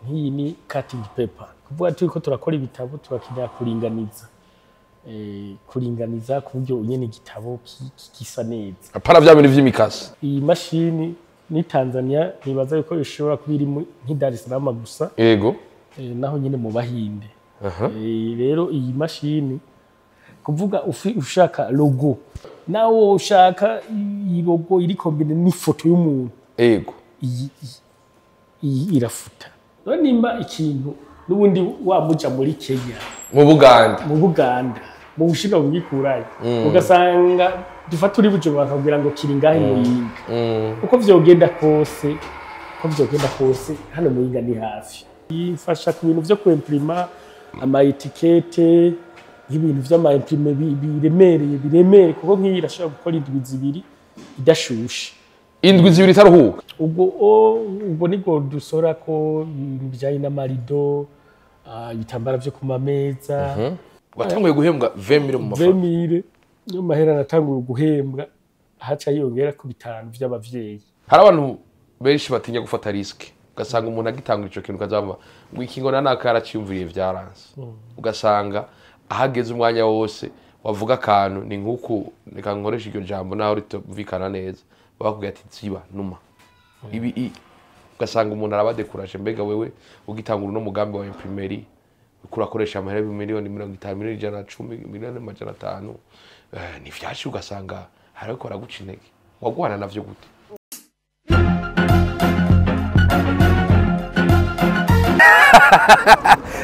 Nk'iyi ni cutting paper, kuvuga turiko turakora ibitabo, turakenera kuringaniza, kuringaniza ku buryo nyene igitabo gisa neza. Apana vya bintu vy'imikasi. Iyi mashini ni Tanzania, nibaza yuko ishobora kuba iri nk'i Dar es Salaam gusa. Naho nyene mu Bahinde. Rero iyi mashini, kuvuga ushaka logo, nawo ushaka iyi logo iri combinée n'ifoto y'umuntu, iyi irafuta. None nimba ikintu n'ubundi wamuja muri Kenya, mu Buganda, mu Buganda, mu Bushinwa bwikurayo, ugasanga dufata uri Bujumbura bakabwira ngo kiri ngahe Muyinga, uko vyogenda kose, uko vyogenda kose, hano Muyinga ni hafi. Ifasha ku bintu vyo kwimprima ama étiquettes, nk'ibintu vy'ama imprimé biremereye biremereye, kuko nk'iyi irashobora gukora indwi 2 idashushe. Indwi 2 itaruhuka? Ubwo nibwo dusora ko ibintu bijanye n'amarido, ibitambara vyo ku mameza. Watanguye guhembwa 20 mu mafaranga? 20 mille niyo mahera natanguye guhembwa, haca yongera ku 5 vy'abavyeyi. Hari abantu benshi batinya gufata risque, ugasanga umuntu agitanga ico kintu ukazava ngo iki ngo nanaka yaraciyumviriye vyaranse, ugasanga ahageze umwanya wose wavuga akantu ni nk'uku, reka nkoresha iryo jambo naho ritumvikana neza, bakubwira ati ziba numa ibi ugasanga umuntu arabadekuraje. Mbega wewe ugitangura uno mugambi wa imprimerie, uriko urakoresha amahera 50 miliyoni, 110 miliyoni, 500 miliyoni, ni vyinshi, ugasanga hariko baraguca intege, wagwana navyo gute?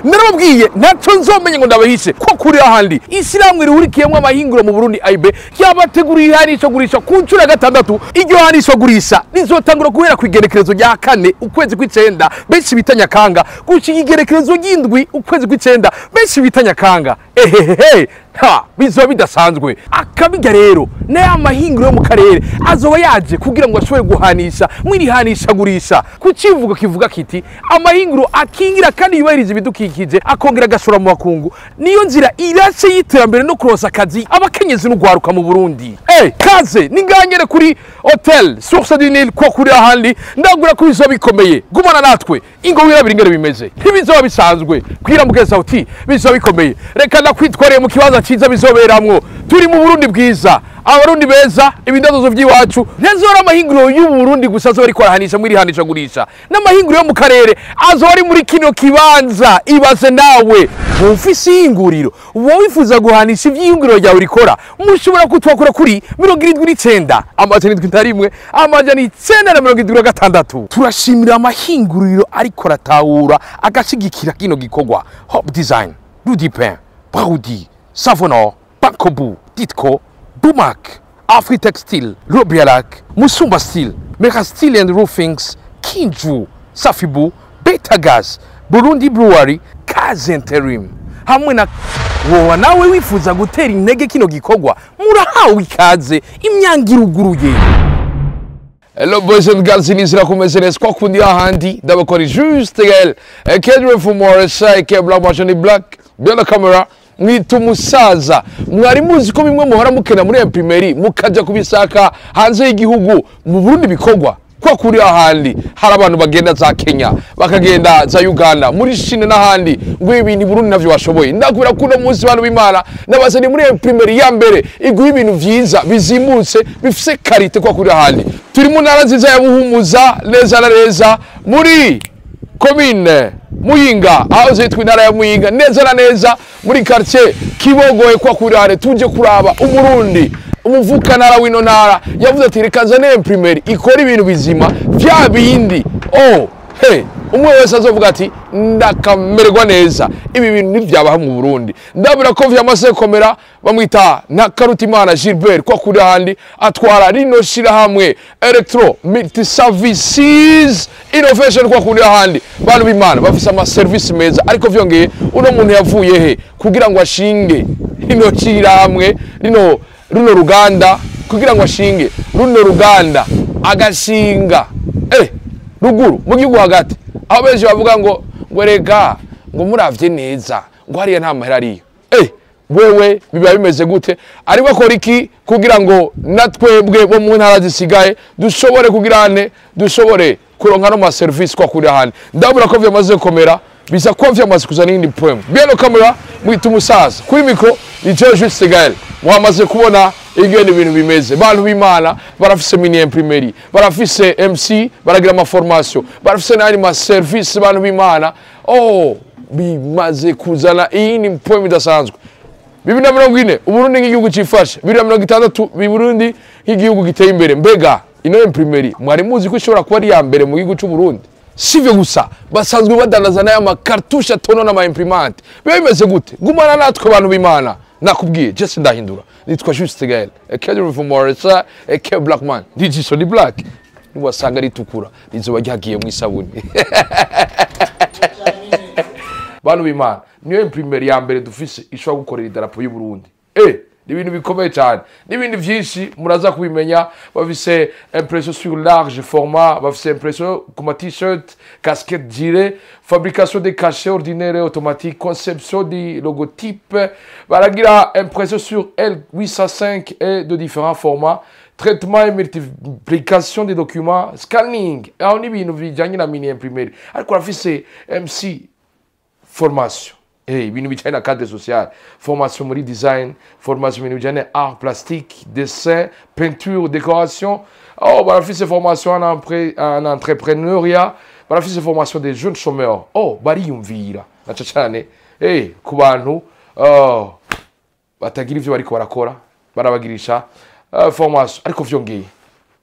Narababwiye, ntacyo nzomenya ngo ndabahishe ko kuri ahandi ishyirahamwe rihurikiyemo amahinguro mu Burundi AIB ryabateguriye ihanishagurisha ku nshuro ya gatandatu. Iryo hanishagurisha rizotangura guhera ku igenekerezo rya 4 ukwezi kw'icenda, benshi bita Nyakanga, gushika igenekerezo ry'indwi ukwezi kw'icenda, benshi bita Nyakanga. Ehehehe, ha bizoba bidasanzwe akabirya. Rero n'aya mahinguro yo mu karere azoba yaje kugira ngo ashobore guhanisha mw'iri hanishagurisha ku kivugo kivuga kiti: "Amahinguro akingira kandi yubahiriza ibidukikije, akongera agashora mu makungu, niyo nzira irashe y'iterambere no kuronsa akazi abakenyezi n'ugwaruka mu Burundi." Kaze ninganyere kuri Hotel Source du Nil ko kuri ahandi ndagura ko bizoba bikomeye. Gumana natwe, ingo wirabira ingene bimeze, ntibizoba bisanzwe. Kwira mugeza uti bizoba bikomeye. Reka ndakwitwareye mu kibanza ciza bizoberamwo. Turi mu Burundi bwiza, Abarundi beza, ibidazozo by'iwacu. Ntazora amahinguriro y'u Burundi gusa azoba ariko arahanisha muri hanishagurisha, n'amahinguriro yo mu karere azoba ari muri kino kibanza. Ibaze nawe ufise ihinguriro, wowe wifuza guhanisha ivy'ihinguriro ryawe rikora, mushobora kutwakura kuri 79 771 976. Turashimira amahinguriro ariko aratahura agashigikira kino gikorwa: Hope Design, Rudipin, Braudi, Savonor, Bankobu, Ditco, Bumac, Afritextile, Robialac, Musumba Steel, Mera Steel and Roofings, Kinju, Safibu, Betagas, Burundi Brewery, Kaze Interim hamwe na wowa. Nawe wifuza gutera intege kino gikorwa, murahawe ikaze, imyango iruguruye. Hello boys and girls, inizira kumeze neza kwa kundi ahandi ndabakora juste gel Kedre Fumore ke Black Machine Black bien la camera mwita umusaza. Mwari muzi ko bimwe muhora mukena muri imprimerie mukaja kubisaka hanze y'igihugu, mu Burundi bikorwa? Kwa kuri ahandi hari abantu bagenda za Kenya, bakagenda za Uganda, muri Chine n'ahandi, ngo ibintu Burundi navyo bashoboye. Ndakubira kuno munsi, bantu b'Imana, nabazani muri imprimerie ya mbere iguha ibintu vyiza bizimutse bifise qualité. Kwa kuri ahandi turi mu ntara nziza ya Buhumuza, neza na neza muri komine Muyinga, aho zitwa intara ya Muyinga, neza na neza muri quartier Kibogoye. Kwa kuri tuje kuraba Umurundi, umuvukanara w'ino ntara, yavuze ati reka nzane imprimerie ikora ibintu bizima vya bindi. Oh hey, umwe wese azovuga ati ndakamererwa neza, ibi bintu ntivyabaho mu Burundi. Ndabura ko vyamaze komera. Bamwita na Karutimana Gilbert, kwa kuri ahandi atwara rino shirahamwe Electro Multi Services Innovation. Kwa kuri ahandi, bantu b'Imana, bafise ama service meza. Ariko vyongeye, uno muntu yavuye he kugira ngo ashinge rino shirahamwe, runo ruganda, kugira ngo ashinge runo ruganda, agashinga ruguru mu gihugu hagati, aho benshi bavuga ngo rega ngo muravye neza ngo hariya nta mahera ariyo? Wewe biba bimeze gute? Ariko akora iki kugira ngo natwebwe bo mu ntara zisigaye dushobore kugira ane dushobore Kuronka no ma service kwa kuri ahandi. Ndabura ko vyamaze komera, biza kuba vyamaze kuzana iyindi poem. Bien kamera mwita umusaza. Kuri micro ni Juste Gaël. Mwamaze kubona ingene ibintu bimeze. Bantu b'Imana barafise mini imprimerie, barafise MC, baragira ama formation, barafise n'andi ma service. Bantu b'Imana, oh, bimaze kuzana iyindi poem idasanzwe. 2040 Uburundi nk'igihugu cifashe, 2060 Burundi nk'igihugu giteye imbere. Mbega ino imprimerie mwari muzi ko ishobora kuba ari ya mbere mu gihugu c'u Burundi? Sivyo gusa, basanzwe badandaza n'aya ma cartouche tono n'ama imprimante. Biba bimeze gute? Gumana natwe bantu b'Imana. Nakubwiye Jesse ndahindura, nitwa Juste Gaël, aka from Morisa, aka Blackman, DJ Sony Black. Niwasanga ritukura rizoba ryagiye mu isabuni. Bantu b'Imana, niyo imprimerie ya mbere dufise ishobora gukorera idarapo y'u Burundi. Ni ibintu bikomeye cyane, n'ibindi byinshi muraza kubimenya. Bafise impression sur large format, bafise impression ku ma t-shirt, casquette, gilet, fabrication des cachets ordinaires et automatiques, conception des logotypes, baragira impression sur L805 et de différents formats, traitement et multiplication des documents, scanning. Aho ni ibintu bijyanye na mini imprimerie, ariko bafise MC formation. Ibintu bijyanye na cadre social, formation muri design, formation ibintu bijyanye na art plastique, dessin, peinture, décoration. Oh, barafise formation en entrepreneuriat, barafise formation des jeunes chômeurs. Oh, bariyumvira naco cyane ku bantu, oh, batagira ivyo bariko barakora, barabagirisha formation. Ariko vyongeye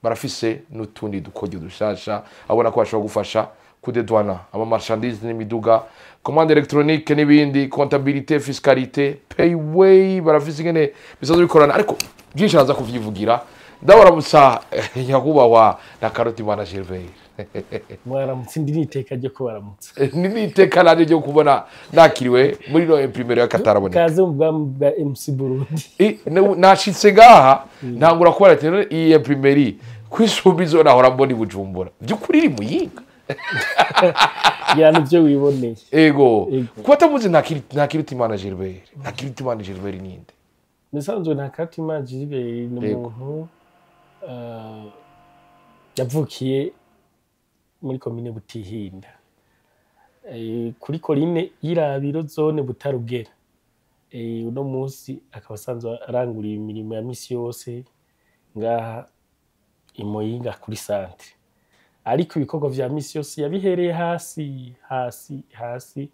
barafise n'utundi dukoryo dushasha abona ko bashobora gufasha kudedwana ama marchandise n'imiduga, commande électronique n'ibindi, comptabilité, fiscalité, payway. Barafise ingene bisanzwe bikorana, ariko byinshi araza kuvyivugira. Ndabaramutsa nyakubahwa na Karutimana Gilbert. Mwaramutse, ndi n'iteka ryo kubaramutsa. Ni n'iteka nanje ryo kubona nakiriwe muri no imprimerie y'akataraboneka. Kaze mu bwami bwa MC Burundi. Nashitse ngaha ntangura kubona ati none iyi imprimerie kwisumba izo nahora mbona i Bujumbura, by'ukuri iri Muyinga? Ya, nivyo wiboneye. Ego. Ego. Kuba atamuzi Ntakirutimana Gilbert, Ntakirutimana Gilbert ninde? Musanzwe Ntakarutimana Gilbert ni umuntu yavukiye muri komine Butihinda, kuri colline y'Irabiro, zone Butarugera. Uno munsi akaba asanzwe aranguriye imirimo ya misi yose ngaha i Muyinga kuri centre, ariko ibikorwa vya misi yose yabihereye hasi hasi hasi,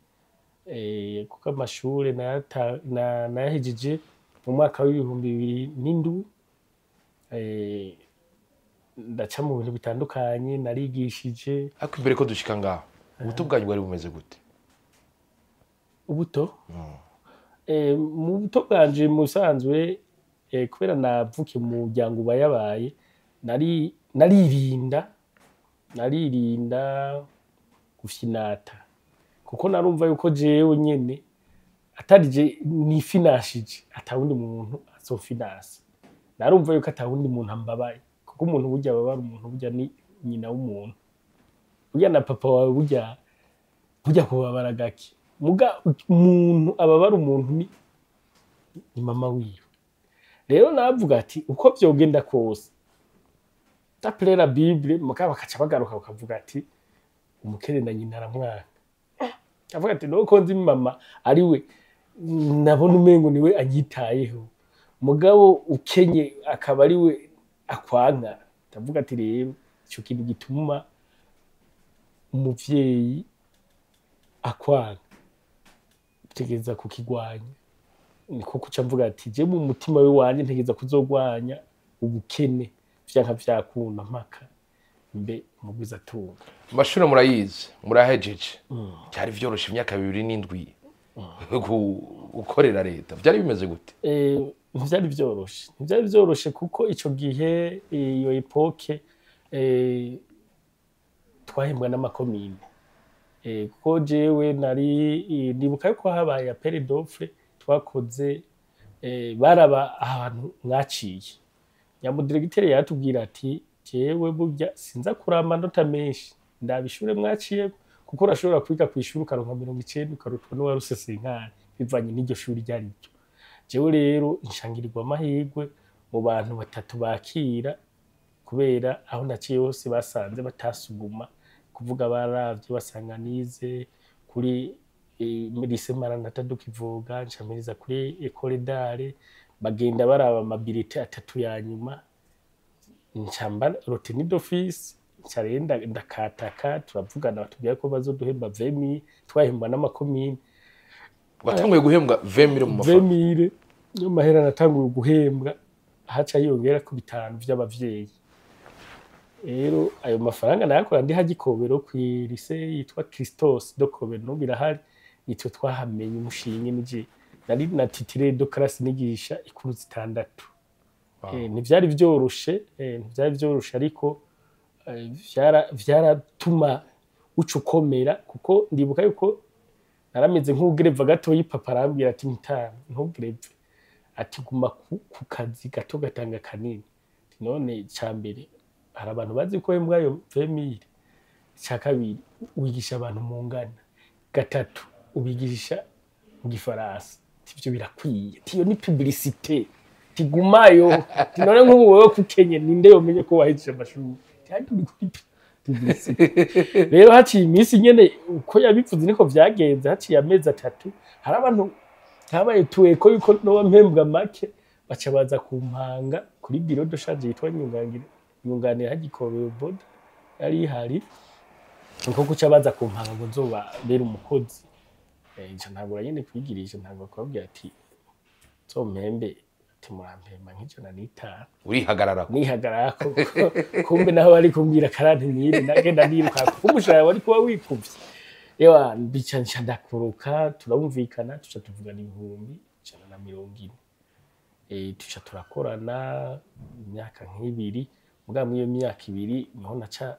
kuko amashure nayahejeje mu mwaka w'2007. Ndaca mu bintu bitandukanye, narigishije. Ariko imbere ko dushika ngaho, ubuto bwanyu bwari bumeze gute? Ubuto, mu buto bwanje musanzwe, kubera navukiye mu muryango ubayabaye, nari naririnda gufyinata, kuko narumva yuko jewe nyene atari je nifinashije, atawundi muntu azofinasa. Narumva yuko atawundi muntu ambabaye, kuko umuntu burya ababara umuntu burya ni nyina w'umuntu, burya na papa wawe burya kubabara gake, muga umuntu ababara umuntu ni mama wiwe. Rero navuga ati uko vyogenda kose, d'après la Bible, mugabo bakaca bagaruka bakavuga ati umukene na nyina aramwanga. Avuga ati nuko nzi mama ari we nabona umengo niwe anyitayeho, mugabo ukenye akaba ari we akwanka. Ndavuga ati rero ico kintu gituma umuvyeyi akwanga utegereza kukigwanya. Niko kuca mvuga ati je mu mutima we wanje ntegereza kuzogwanya ubukene vyanka vyakunda mpaka mbe umugwizatunga. Amashure murayizi, murahejeje, byari vyoroshe imyaka 2007 gukorera leta? Byari bimeze gute? Ntivyari vyoroshe, ntivyari vyoroshe, kuko ico gihe, iyo époque, twahembwa n'amakomine. Kuko jewe nari nibuka yuko habaye appel d'offre twakoze, baraba ahantu mwaciye. Nyamudiregiteri yatubwira ati jewe burya sinza kuraba amanota menshi, ndaba ishure mwaciye, kuko urashobora kwiga kw'ishuri ukaronka 90 ukarutwa n'uwaruse 50, bivanye n'iryo shuri iryo ari ryo. Jewe rero nshangirirwa amahirwe mu bantu batatu bakira, kubera aho naciye hose basanze batasuguma. Kuvuga baravye basanga nize kuri lycée Maranatha de Kivoga, ncamiriza kuri École d'Art, bagenda baraba ama bulletins atatu ya nyuma, ncamba retenu d'office. Nca rero ndakataka, turavugana, batubwira ko bazoduhemba 20, twahembwa n'amakomine. Watanguye guhembwa 20 mu mafaranga? 20 niyo mahera natanguye guhembwa, haca yongera ku 5 vy'abavyeyi. Rero ayo mafaranga nayakora ndi hagikobero kwi lycée yitwa Christos de Kobero, birahari, nitwe twahamenye umushinge. Nije nari na titulaire de classe, nigisha ikuru 6. Ntivyari vyoroshe, ntivyari vyoroshe, ariko vyaratuma uca ukomera, kuko ndibuka yuko narameze nk'ugreva gatoyi, papa arambwira ati: "Mutana, ntugreve," ati: "Guma ku kazi gato gatanga kanini." Ati: "None ca mbere hari abantu bazi ko uhembwa ayo 20, ica kabiri wigisha abantu mungana, gatatu ubigisha mu gifaransa." Ati: "Ivyo birakwiye." Ati: "Iyo ni publicité." Ati: "Gumayo." Ati: "None nk'ubu wewe kukenye, ninde yomenye ko wahejeje amashuri?" Ati: "Hadi uri kuri publicité." Rero haciye iminsi nyene, uko yabivuze niko vyagenze, haciye amezi 3 hari abantu habaye tuweko yuko noba mpembwa make, baca baza kumpanga kuri bureau de change yitwa Nyunganire, Nyunganira hagikobero boda yari ihari, niko guca baza kumpanga ngo nzobabere umukozi. Nca ntangura nyene kwigirisha, ntangura kubabwira ati: "Nzompembe." Ati: "Murampemba nk'105." Urihagarara. Nihagarara ko kumbe naho bari kumbwira 40 000, nagenda niruka kuko umushahara wari kuba wikuvye. Ewa, mbica nca ndakoroka, turumvikana, tuca tuvugana 140,000. Tuca turakorana imyaka nk'ibiri. Mugabo muri iyo myaka 2 niho naca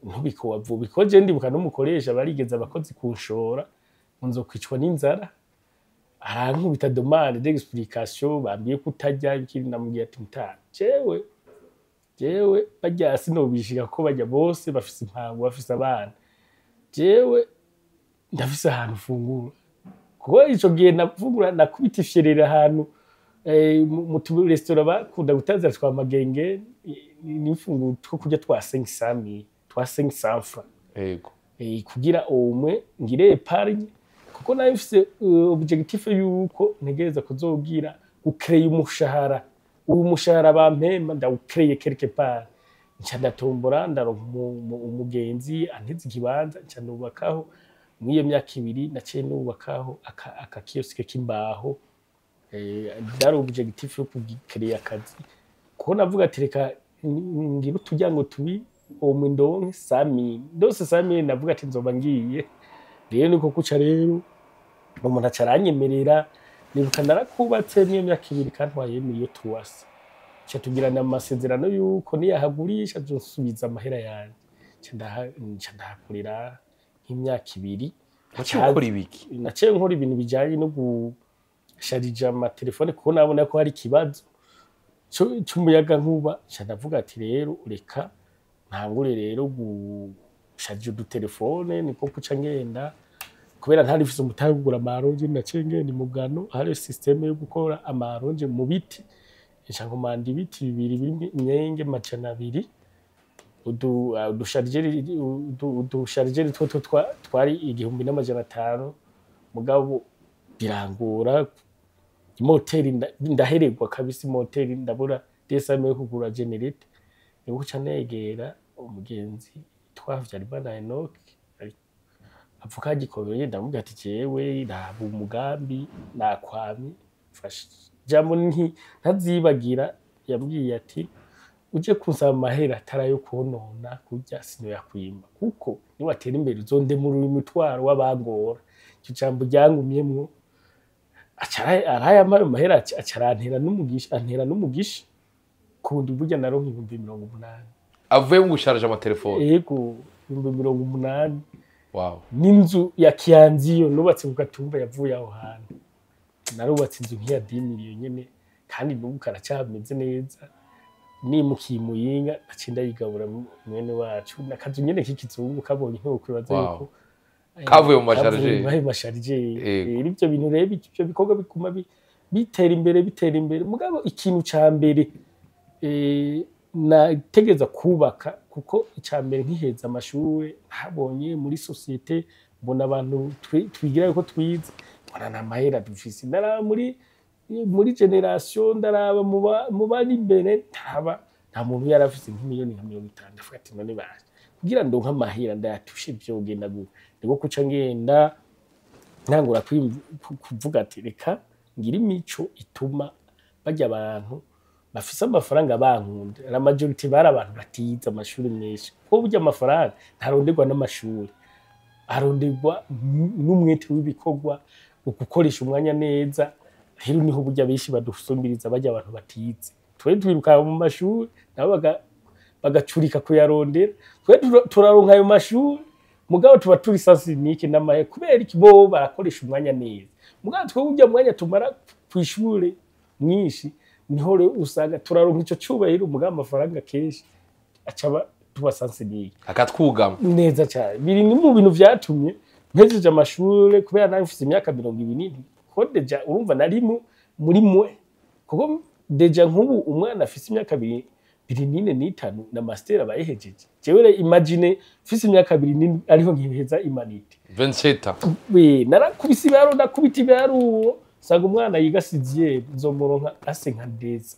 ntubikowa vuba, ko je ndibuka n'umukoresha barigeze abakozi kunshora ngo nzokwicwa n'inzara, arankubita demande d'explication, bambwiye ko utarya ikindi. Namubwiye ati: "Mutana, jewe barya sinobishika ko barya bose bafise impango, bafise abana, jewe ndafise ahantu mfungura." Kuko ico gihe nafungura nakubita ifyerera ahantu mu turesitora bakunda gutazira twa magenge, n'imfunguro two kurya twa 500, twa 500 francs. Kugira umwe ngire épargne, kuko nayo mfise objectif yuko ntegereza kuzogira gucréer umushahara, uyu mushahara bampemba ndawucréye quelque part. Nca ndatombora, ndaronka umugenzi antiza ikibanza, nca nubakaho. Muri iyo myaka 2 naciye nubakaho aka kiosque k'imbaho. Byari objectif yo kucréer akazi, kuko navuga ati: "Reka ngire uturyango tubi umwe ndonke 100 000, ndose 100 000." Navuga ati: "Nzoba ngiye." Rero niko kuca rero umuntu aca aranyemerera. Nibuka narakubatse n'iyo myaka 2 kantwaye 1,3 million, nca tugirana amasezerano yuko niyahagurisha azosubiza amahera yanje. Nca ndahakorera nk'imyaka 2. Waciye ukora ibiki? Naciye nkora ibintu bijanye no gusharija amatelefone, kuko nabona ko hari ikibazo c'umuyaga nkuba. Nca ndavuga ati: "Rero reka ntangure rero gusharija udutelefone." Niko kuca ngenda, kubera ntari mfise umutahe wo kugura ama rallonge, naciye ngenda i Mugano, hari système yo gukora ama rallonge mu biti. Nca nkomanda ibiti bibiri birimo imyenge 200, udu chargeur two twari 1500, mugabo birangora imoteri, ndahererwa kabisa imoteri, ndabura desame yo kugura générateur. Nibwo uca negera umugenzi yitwa Havyarimana Enoch avuka Gikobero, ndamubwira ati: "Jewe raba umugambi nakwamye, mfasha." Jambo ntazibagira yambwiye ati: "Uje kunsaba amahera atari ayo konona kurya, sinoyakwima, kuko niwatera imbere uzondemura uyu mutwaro w'abangora." Iryo jambo ryangumyemwo, aca arayampa ayo mahera, aca arantera n'umugisha, antera n'umugisha kundi burya naronka 80,000. Avuye mu gusharija amatelefone? Yego, 80,000. Wow. N'inzu ya kiyanziyo nubatse ku Gatumba yavuye aho hantu. Narubatse inzu nk'iya 10 millions nyene, kandi n'ubu karacyameze neza. Nimukiye i Muyinga, naciye ndayigabura mwene wacu, nakazu nyene k'ikizungu kabonye ntiwokwibaza yuko Kavuye mu kavuye ma chargeur. mu ayo ma chargeur. Yego. Rero ivyo bintu rero, ivyo bikorwa biguma bitera imbere, bitera imbere. Mugabo ikintu ca mbere nategereza kubaka Kuko icya mbere, nkiheza amashuri, ntabonye muri société, mbona abantu twigira yuko twize, mbona nta mahera dufise. Ndaraba muri génération, ndaraba mu bari imbere, ntaba nta muntu yari afise nk'imiliyoni nka 50. Ndavuga ati: "None baje kugira ndonke amahera ndayatushe, vyogenda gute?" Niko kuca ngenda ntangura kuvuga ati: "Reka ngira imico ituma barya abantu bafise amafaranga bankunda." La majorité bari abantu batize amashuri menshi, kuko burya amafaranga ntaronderwa n'amashuri, aronderwa n'umwete w'ibikorwa, ugukoresha umwanya neza. Rero niho burya benshi badusumbiriza, barya abantu batize. Twe twiruka mu mashuri, nabo bagacurika kuyarondera. Twe turaronka ayo mashuri, mugabo tuba turi sens unique n'amahe. Kubera iki? Bo barakoresha umwanya neza, mugabo twe burya mwanya tumara kw'ishure mwinshi, niho rero usanga turaronka ico cubahiro, mugabo amafaranga kenshi aca tuba sens unique. Akatwugama. Neza cyane. Biri ni mu bintu vyatumye mpejeje amashure, kubera nawe mfise imyaka 27, ko déjà urumva nari muri mwe, kuko déjà nk'ubu umwana afise imyaka 24, 25 na master aba yahejeje. Jewe rero imagine mfise imyaka 24 ariho nkiheza humanités. 27 ans. We narakubise ibiharuro, ndakubita ibiharuro, nsanga umwana yiga sixième nzomuronka ase nka ndeza.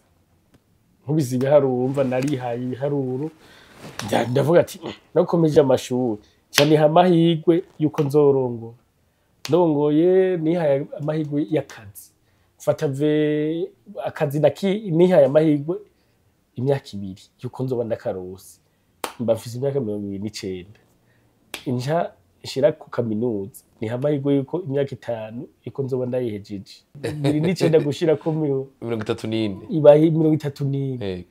Nkubise ibiharuro, urumva narihaye ibiharuro, ndavuga ati: "Nakomeje amashuri, nca niha amahirwe yuko nzorongora ndongoye." Nihaye amahirwe y'akazi, mfata ve akazi, nihaye amahirwe imyaka 2 yuko nzoba ndakarose, mba mfise imyaka 29. Nca nshira ku kaminuza, niha amahirwe yuko imyaka 5 yuko nzoba ndayihejeje. 29 gushirako 34. Ibaye 34.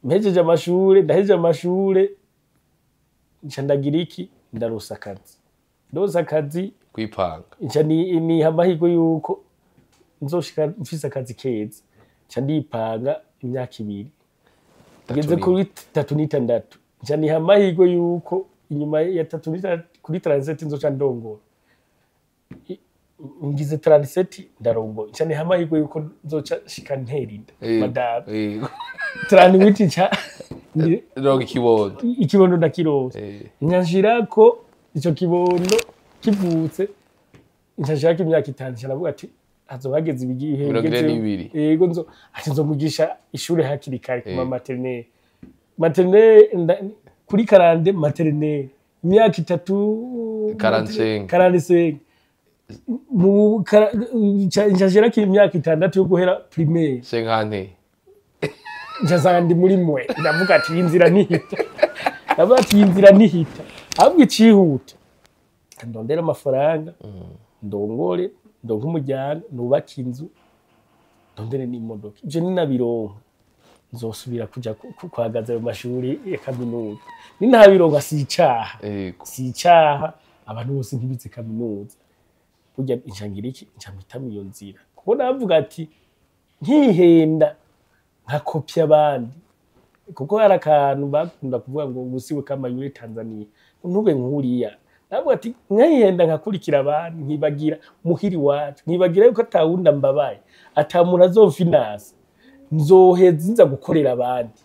Mpejeje amashure, ndahejeje amashure, nca ndagira iki? Ndarosa akazi, ndosa akazi. Kwipanga. Nca niha amahirwe yuko nzoshika mfise akazi keza, nca ndipanga imyaka 2, ngeze kuri 36, nca niha amahirwe yuko inyuma ya 36, kuri 37, nzoca ndongora. Ngize 37 ndarongoye, nca niha amahirwe yuko nzoca shika ntera inda madame. 38 nca Ronka ikibondo. Ikibondo ndakironse. Nshirako ico kibondo kivutse, nca nshirako imyaka 5, nca ndavuga ati hazoba hageze ibigihe. 42. Yego, nzo ati nzomugisha ishure hakiri kare ku ma maternelle, maternelle kuri 42, maternelle imyaka 3. 45. 45 mu nca nshirako imyaka 6 yo guhera primaire. 50. Nca ndi muri mwe, ndavuga ati: "Iyi nzira ntihita." Ndavuga ati: "Iyi nzira ntihita, ahubwo icihuta ndondera amafaranga, ndongore, ndonke umuryango, nubake inzu, ndondere n'imodoka. Ivyo ninabironka nzosubira kuja kwagaza ayo mashuri ya kaminuza. Nintabironka si icaha." Si icaha, abantu bose ntibize kaminuza. Burya nca ngira iki? Nca mpitamo iyo nzira, kuko navuga ati nkihenda nkakopya abandi, kuko hari akantu bakunda kuvuga ngo ubusiwe kama yule Tanzania, ntube nkuriya. Navuga ati nkihenda nkakurikira abandi, nkibagira muhiri wacu, nkibagira yuko atawundi mbabaye, ata muntu azofinansa, nzoheza nza gukorera abandi.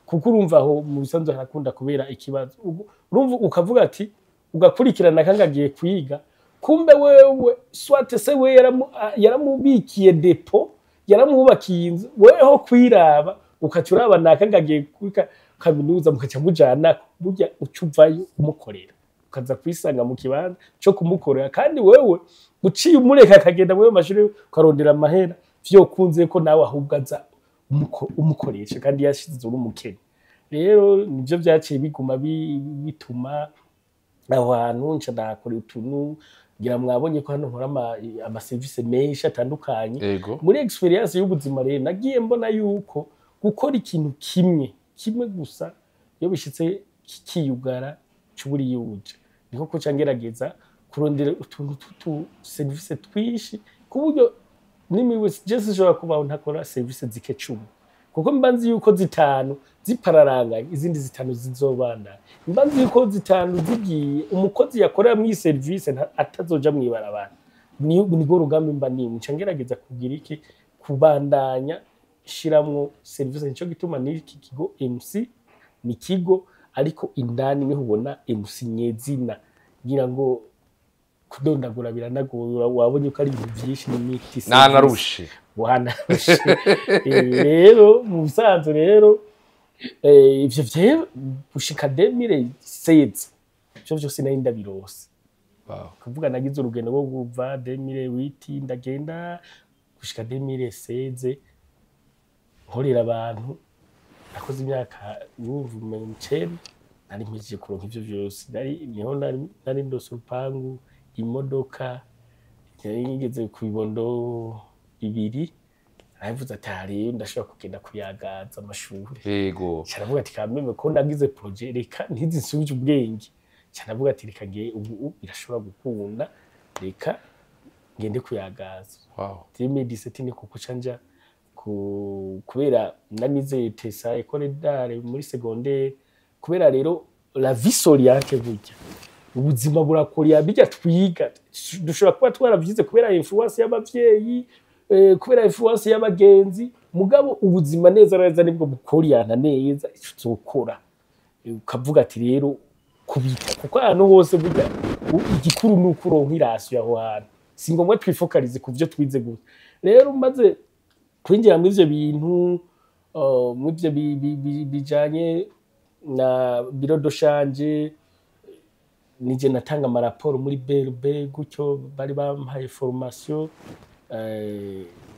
Kuko urumva aho mu bisanzwe harakunda kubera ikibazo. Urumva ukavuga ati ugakurikirana kangagiye kwiga, kumbe wewe swate se we yaramubikiye dépôt, yaramwubakiye inzu, weho kwiraba ukaca uraba naka ngagiye kwiga kaminuza, mukaca mujana. Burya uca uvayo umukorera, ukaza kwisanga mu kibanza co kumukorera, kandi wewe uciye umureka akagenda muri ayo mashuri ukarondera amahera, vyokunze ko nawe ahubwo aza umukoresha, kandi yashize uri umukene. Rero nivyo vyaciye biguma bituma aho hantu nca ndahakora utuntu. Ngira mwabonye ko hano nkora amaserivisi menshi atandukanye. Muri expérience y'ubuzima rero nagiye mbona yuko gukora ikintu kimwe kimwe gusa, iyo bishitse kikiyugara, cuburi yuje. Niko kuca ngerageza kurondera utuntu tw'utu serivisi twinshi, ku buryo n'imiwe je sinshobora kubaho ntakora serivisi zike 10, kuko mba nzi yuko zitanu zipararanganye, izindi zitanu zizobandanya. Mba nzi yuko zitanu zigiye, umukozi yakorera muri iyi serivisi atazoja mw'ibarabara. Nirwo rugamba mba nimwe. Nca ngerageza kugira iki? Kubandanya shiramwo serivisi. Nico gituma n'iki kigo MC ni ikigo Ariko indani niho ubona MC nyezina. Ngira ngo kudondagura biranagora, wabonye ko ari ibintu byinshi n'imiti. Nanarushe. Wanarushe. Rero mu busanzwe rero, ivyo vye gushika 2016, ivyo vyose nari ndabirose. Kuvuga nagize urugendo rwo kuva 2008 ndagenda gushika 2016 nkorera abantu. Nakoze imyaka urumva 90, nari mpejeje kuronka ivyo vyose. Nari niho nari ndose urupangu, imodoka, nari ngeze ku bibondo 2. Naravuze ati: "Aha rero ndashobora kugenda kuyagaza amashuri." Caravuga ati: "Kameme ko nagize projet, reka ntizisubije ubwenge." Caravuga ati: "Reka nge ubu birashobora gukunda, reka ngende kuyagaza." 2017 ni kuko canja ku kubera nanize TESA, école d'art, muri secondaire. Kubera rero la vie s'oriente, burya ubuzima burakorera bijya twiga. Dushobora kuba twaravyize kubera influence y'abavyeyi, kubera influence y'abagenzi, mugabo ubuzima neza neza nibwo bukoriyana neza ico uzokora. Ukavuga ati rero kubita, kuko ahantu hose burya igikuru ni uko uronka i ration aho hantu. Si ngombwa twifokalize ku vyo twize gusa. Rero maze kwinjira muri ivyo bintu, muri ivyo bijanye na bureau de change, nije natanga amaraporo muri BRB gutyo, bari bampaye formation.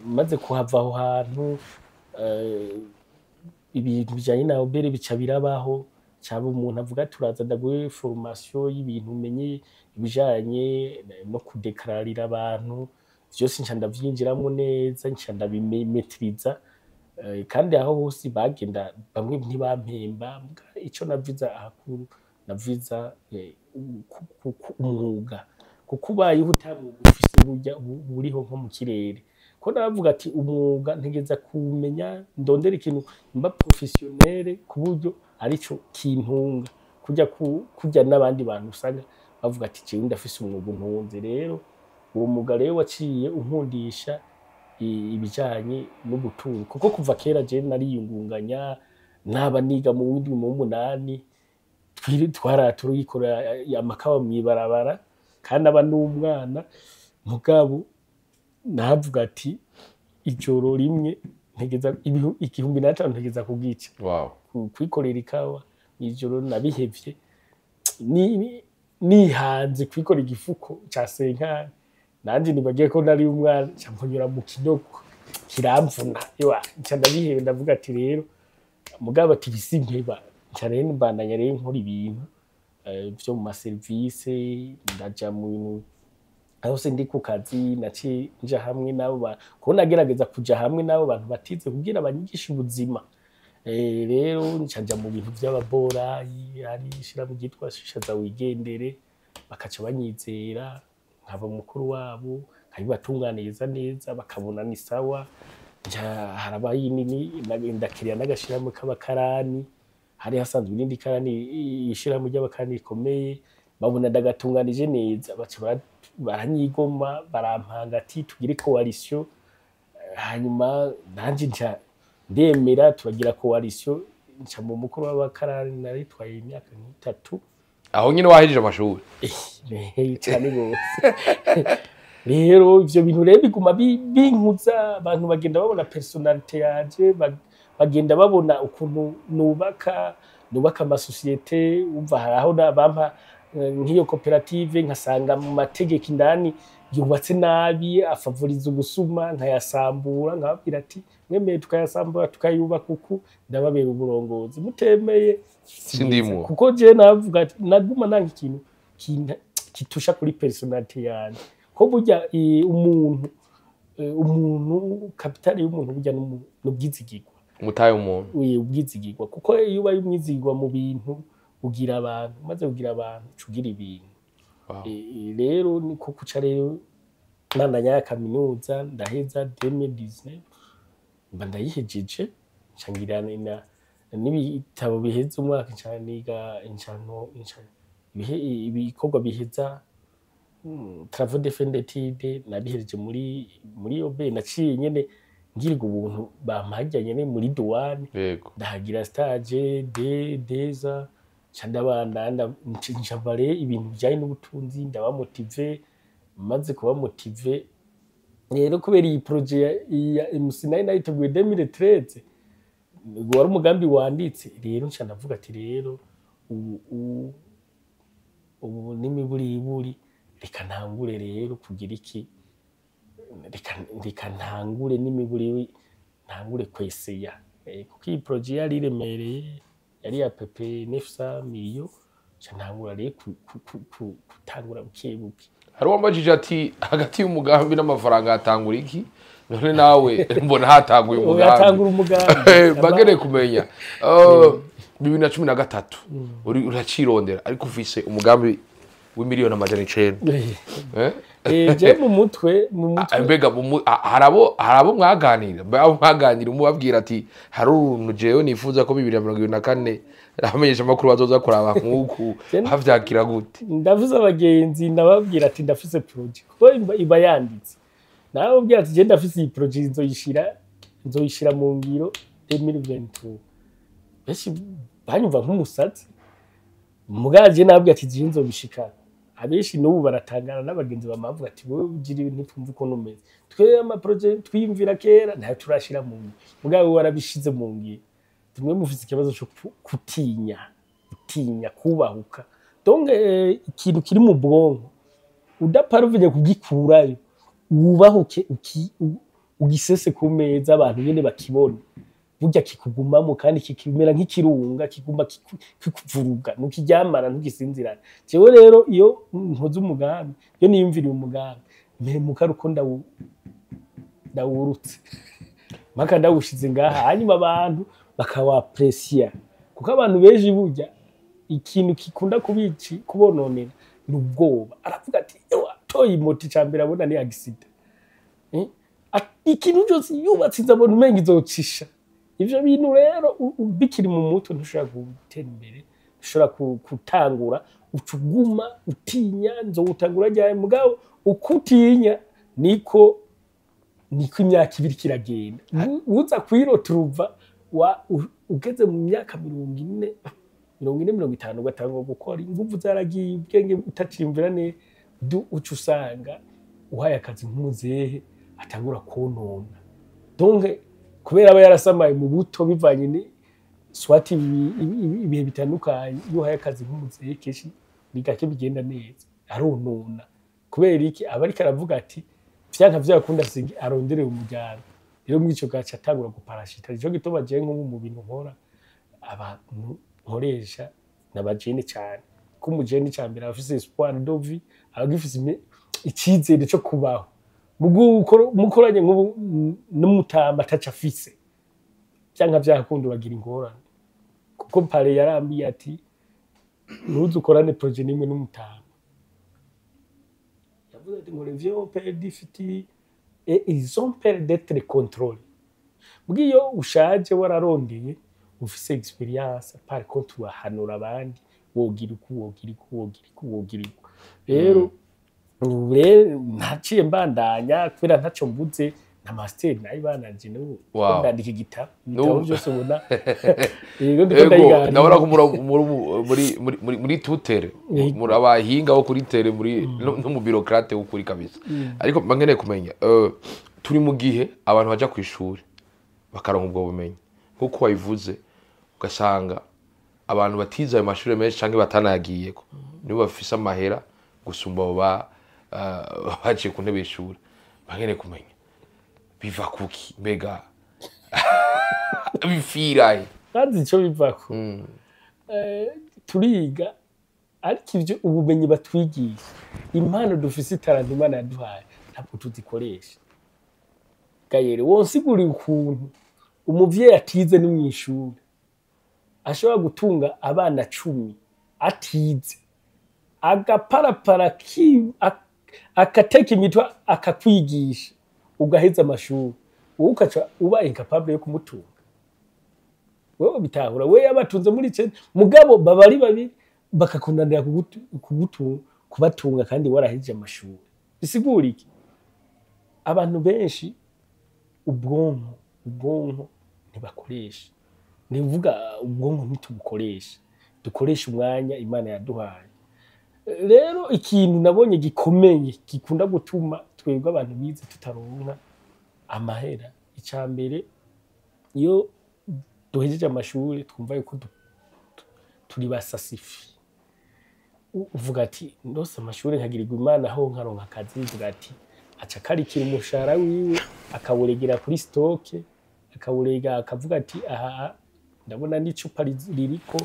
Maze kuhava aho hantu, ibintu bijanye na OBR bica birabaho. Caba umuntu avuga: "Turaza ndaguhe formation y'ibintu, umenye ibijanye no kudekararira abantu vyose." Nca ndavyinjiramwo neza, nca ndabimetiriza. Kandi aho hose bagenda bamwe ntibampemba. Muga ico naviza ahakuru, naviza umwuga, kuko ubayeho ata mwuga ufise, burya buriho nko mu kirere. Ko navuga ati umwuga ntegeza kuwumenya, ndondera ikintu mba professionnel ku buryo arico kintunga, kurya kurya n'abandi bantu usanga bavuga ati: "Jewe ndafise umwuga untunze." Rero uwo mwuga rero waciye unkundisha ibijanye n'ubutunzi, kuko kuva kera je nariyungunganya. Naba niga mu w'indwi, mu w'umunani, twara turikora amakawa mw'ibarabara, kandi aba n'umwana. Mugabo navuga ati ijoro rimwe ntegeza 1500 ntegeza kugica. Kwikorera ikawa mw'ijoro nabihevye, nihanze kwikora igifuko ca senkani. Nanje nibagiye ko nari umwana, nca mponyora mu kinogo kiramvuna. Ewa, nca ndabihebe. Ndavuga ati rero mugabo ati bisimpeba. Nca rero mbandanya rero nkora ibintu vyo mu maserivise, ndaja mu bintu aho se ndi ku kazi. Naciye nja hamwe n'abo kuko nagerageza kuja hamwe n'abo bantu batize kugira banyigishe ubuzima. Rero nca nja mu bintu vy'ababorayi, hari ishirahamwe ryitwa Shishaza Wigendere, bakaca banyizera nkaba mukuru wabo, nkabibatunganiriza neza, bakabona ni sawa. Nca harabayo nini, ndakiriya n'agashirahamwe k'abakarani. Hari hasanzwe irindi karani, ishirahamwe ry'abakarani rikomeye. Babona ndagatunganije neza, baca baranyigoma, barampanga ati tugire coalition. Hanyuma nanje nca ndemera, turagira coalition, nca mu mukuru w'abakarani. Naritwaye imyaka nk'itatu. Aho nyine wahejeje amashuri? Eh, cyane gose. Rero ivyo bintu rero biguma binkuza, abantu bagenda babona personnalité yanje, bagenda babona ukuntu nubaka amasosiyete. Umva, hari aho bampa nk'iyo koperative, nkasanga mu mategeko indani yubatse nabi, afavoriza ubusuma, nkayasambura, nkababwira ati mwemeye tukayasambura tukayubaka uku, ndababera uburongozi, mutemeye Sindimwo. Kuko je navuga ati, naguma nanga ikintu kitusha kuri personnalité yanje, ko burya umuntu, capital y'umuntu burya n'ubwizigirwa. Umutaye umuntu. Ubwizigirwa, kuko iyo ubaye umwizigirwa mu bintu, ugira abantu, maze kugira abantu uca ugira ibintu. Rero niko kuca rero nandanya ya kaminuza, ndaheza 2019, mba ndayihejeje, nca ngira n'ibitabo biheza umwaka, nca niga, nca ibikorwa biheza, travaux de fin d'étude, nabihereje muri OB. Naciye nyene ngirwa ubuntu, bampajya nyene muri douane. Ndahagira stage de deza. Nca ndabanda ncavare ibintu bijanye n'ubutunzi, ndaba motivé. Maze kuba motivé rero, kubera iyi projet ya MC nari nayiteguye 2013, wari umugambi wanditse. Rero nca ndavuga ati rero ubu n'imiburiburi, reka ntangure rero kugira iki, reka ntangure n'imiburiburi, ntangure kweseya. Kuko iyi projet yari iremereye, yari ya PP 900 millions. Nca ntangura rero gutangura buke buke. Hari uwambajije ati hagati y'umugambi n'amafaranga hatangura iki? None nawe mbona hatanguye umugambi. Yatangura umugambi. Bagere kumenya 2013 uri uracirondera, ariko ufise umugambi w'imiliyoni 900. Eh? Je mu mutwe. Mbega harabo mwaganira, mbe abo mwaganira umubabwira ati hari uruntu jewe nifuza ko 2024 abamenyesha amakuru bazoza kuraba nk'uku, havyakira gute? Ndavuze abagenzi, ndababwira ati ndafise projet, kuko iba yanditse. Nababwira ati je ndafise iyi projet, nzoyishira mu ngiro 2023. Benshi banyumva nk'umusazi, mugaje nababwira ati je nzobishikana. Abenshi n'ubu baratangara, n'abagenzi bamavuga ati wowe ugira ibintu ntitumva ukuntu umeze, twe ama projets twiyumvira kera ntayo turashira mu ngiro, mugabo wowe warabishize mu ngiro. Tumwe mufise ikibazo cyo gutinya kubahuka. Donc ikintu kiri mu bwonko udaparuvenye kugikurayo, wubahuke ugisese ku meza abantu nyene bakibone, burya kikugumamo kandi kikimera nk'ikirunga, kiguma kikuvuruga, ntukiryamana, ntugisinzirana. Jewe rero iyo nkoze umugambi, iyo niyumviriye umugambi, mpemuka ari uko ndawurutse mpaka ndawushize ngaha, hanyuma abantu bakawapresiya. Kuko abantu benshi burya ikintu gikunda kubici kubononera ni ubwoba. Aravuga ati ewa toye imoto, icambere abona ni accident. Ikintu cyose yubatse inzu abona umenga izocisha. Ivyo bintu rero bikiri mu mutwe ntushobora gutera imbere, ntushobora gutangura, uca uguma utinya nzowutangura ryari. Mugabo uko utinya niko imyaka ibiri kiragenda. Uza kwiroturuva ugeze mu myaka 40, 40, 50, ugatangura gukora, inguvu zaragiye, ubwenge utaciyumvira neza. Uca usanga uhaye akazi nk'umuzehe atangura konona. Donc kubera aba yarasamaye mu buto, bivanye ni swati ibihe bitandukanye, iyo uhaye akazi nk'umuzehe kenshi ni gake bigenda neza, aronona. Kubera iki? Aba ariko aravuga ati vyanka vyakunda singi arondereye umuryango. Rero muri ico gace atangura guparashita. Nico gituma jewe nk'ubu mu bintu nkora, abantu nkoresha n'abajene cyane, ko umujene ca mbere aba afise espoir de vie, aba agifise icizere co kubaho. Mukoranye nk'ubu n'umutama ataco afise, vyanka vyakunda uragira ingorane. Kuko pare yarambiye ati ntuze ukorane projet nimwe n'umutama. Yavuze ati ngo les vieux ont peur du futur et ils ont peur d'être contrôlés. Bw'iyo ushaje wararondeye, ufise expérience, par contre urahanura abandi, wogira uku, wogira uku, wogira uku, wogira uku. Rero ubu rero ntaciye mbandanya kubera ntaco mbuze, na master nayibananje n'ubu. Ndandika igitabo, ibitabo byose ubona, yego, ndiko Ego. ndayiganira. Ndabona ko muri tutere muri abahinga bo kuri tere, muri no mu bureaucrate w'ukuri kabisa. Ariko mba nkeneye kumenya, turi mu gihe abantu baja ku ishuri bakaronka ubwo bumenyi nk'uko wabivuze, ugasanga abantu batize ayo mashuri menshi canke batanayagiyeko nibo bafise amahera gusumba abo baciye ku ntebe y'ishuri. Mba nkeneye kumenya biva kuki, mbega bifirahe? Bazi ico bivako. Turiga, ariko ivyo ubumenyi batwigisha, impano dufise, itaranto Imana yaduhaye, ntabwo tuzikoresha. Gayere, wonsigurira ukuntu umuvyeyi atize ni mw'ishuri ashobora gutunga abana 10, atize, agaparapara agateka imitwe, akakwigisha ugaheza amashuri, wowe ukaca uba incapable yo kumutunga? Wewe bitahura, we yabatunze muri cene, mugabo baba ari babiri bakakunanira kubatunga kandi warahejeje amashuri. Bisigura iki? Abantu benshi ubwonko ntibakoresha. Nivuga ubwonko ntitubukoresha. Dukoresha umwanya Imana yaduhaye. Rero ikintu nabonye gikomeye gikunda gutuma twebwe abantu bize tutaronka amahera, icya mbere, iyo duhejeje amashuri twumva yuko turi ba ça suffit. Uvuga ati ndose amashuri, nkagirirwa Imana aho nkaronka akazi, uvuga ati aca akarikira umushahara wiwe, akawuregera kuri stock, akawurega, akavuga ati aha ndabona n'icupa ririko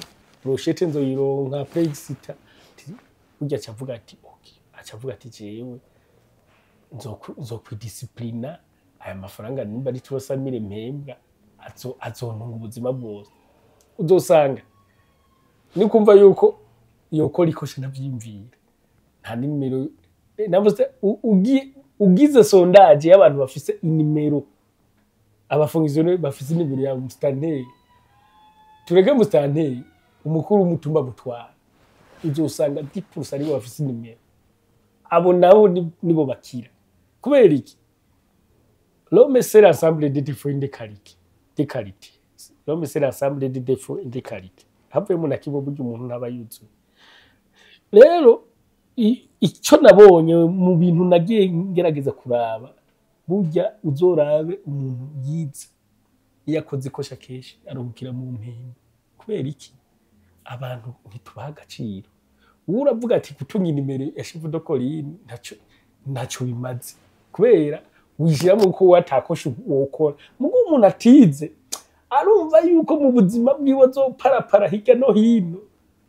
brochette, nzoyironka Brexit. Burya aca avuga ati okay, aca avuga ati jewe nzokwidisciplina, aya mafaranga nimba ari 300 000 mpembwa azontunga ubuzima bwose. Uzosanga nikumva yuko yokora ikosha navyiyumvira nta nimero navuze. Ugize sondage y'abantu bafise inimero, abafonctionnaires bafise inimero ya mustanteri, tureke mustanteri, umukuru w'umutumba mutwara, uzosanga 10% aribo bafise inimero. Abo nabo nibo bakira. Kubera iki? L'homme, c'est l'ensemble des défauts et des qualités, des qualités. L'homme, c'est l'ensemble des défauts et des qualités. Havuyemo na kimwe, burya umuntu ntaba yuzuye. Rero icyo nabonye mu bintu nagiye ngerageza kuraba, burya uzorabe umuntu yize, iyo akoze ikosha kenshi aruhukira mu mpembe. Kubera iki? Abantu ntitubaha agaciro. Wowe uravuga ati gutunga inimero ya chef de colline ntaco bimaze, kubera wishyiramo ko watakosha wokora. Mugo umuntu atize arumva yuko mu buzima bwiwe azoparapara hirya no hino,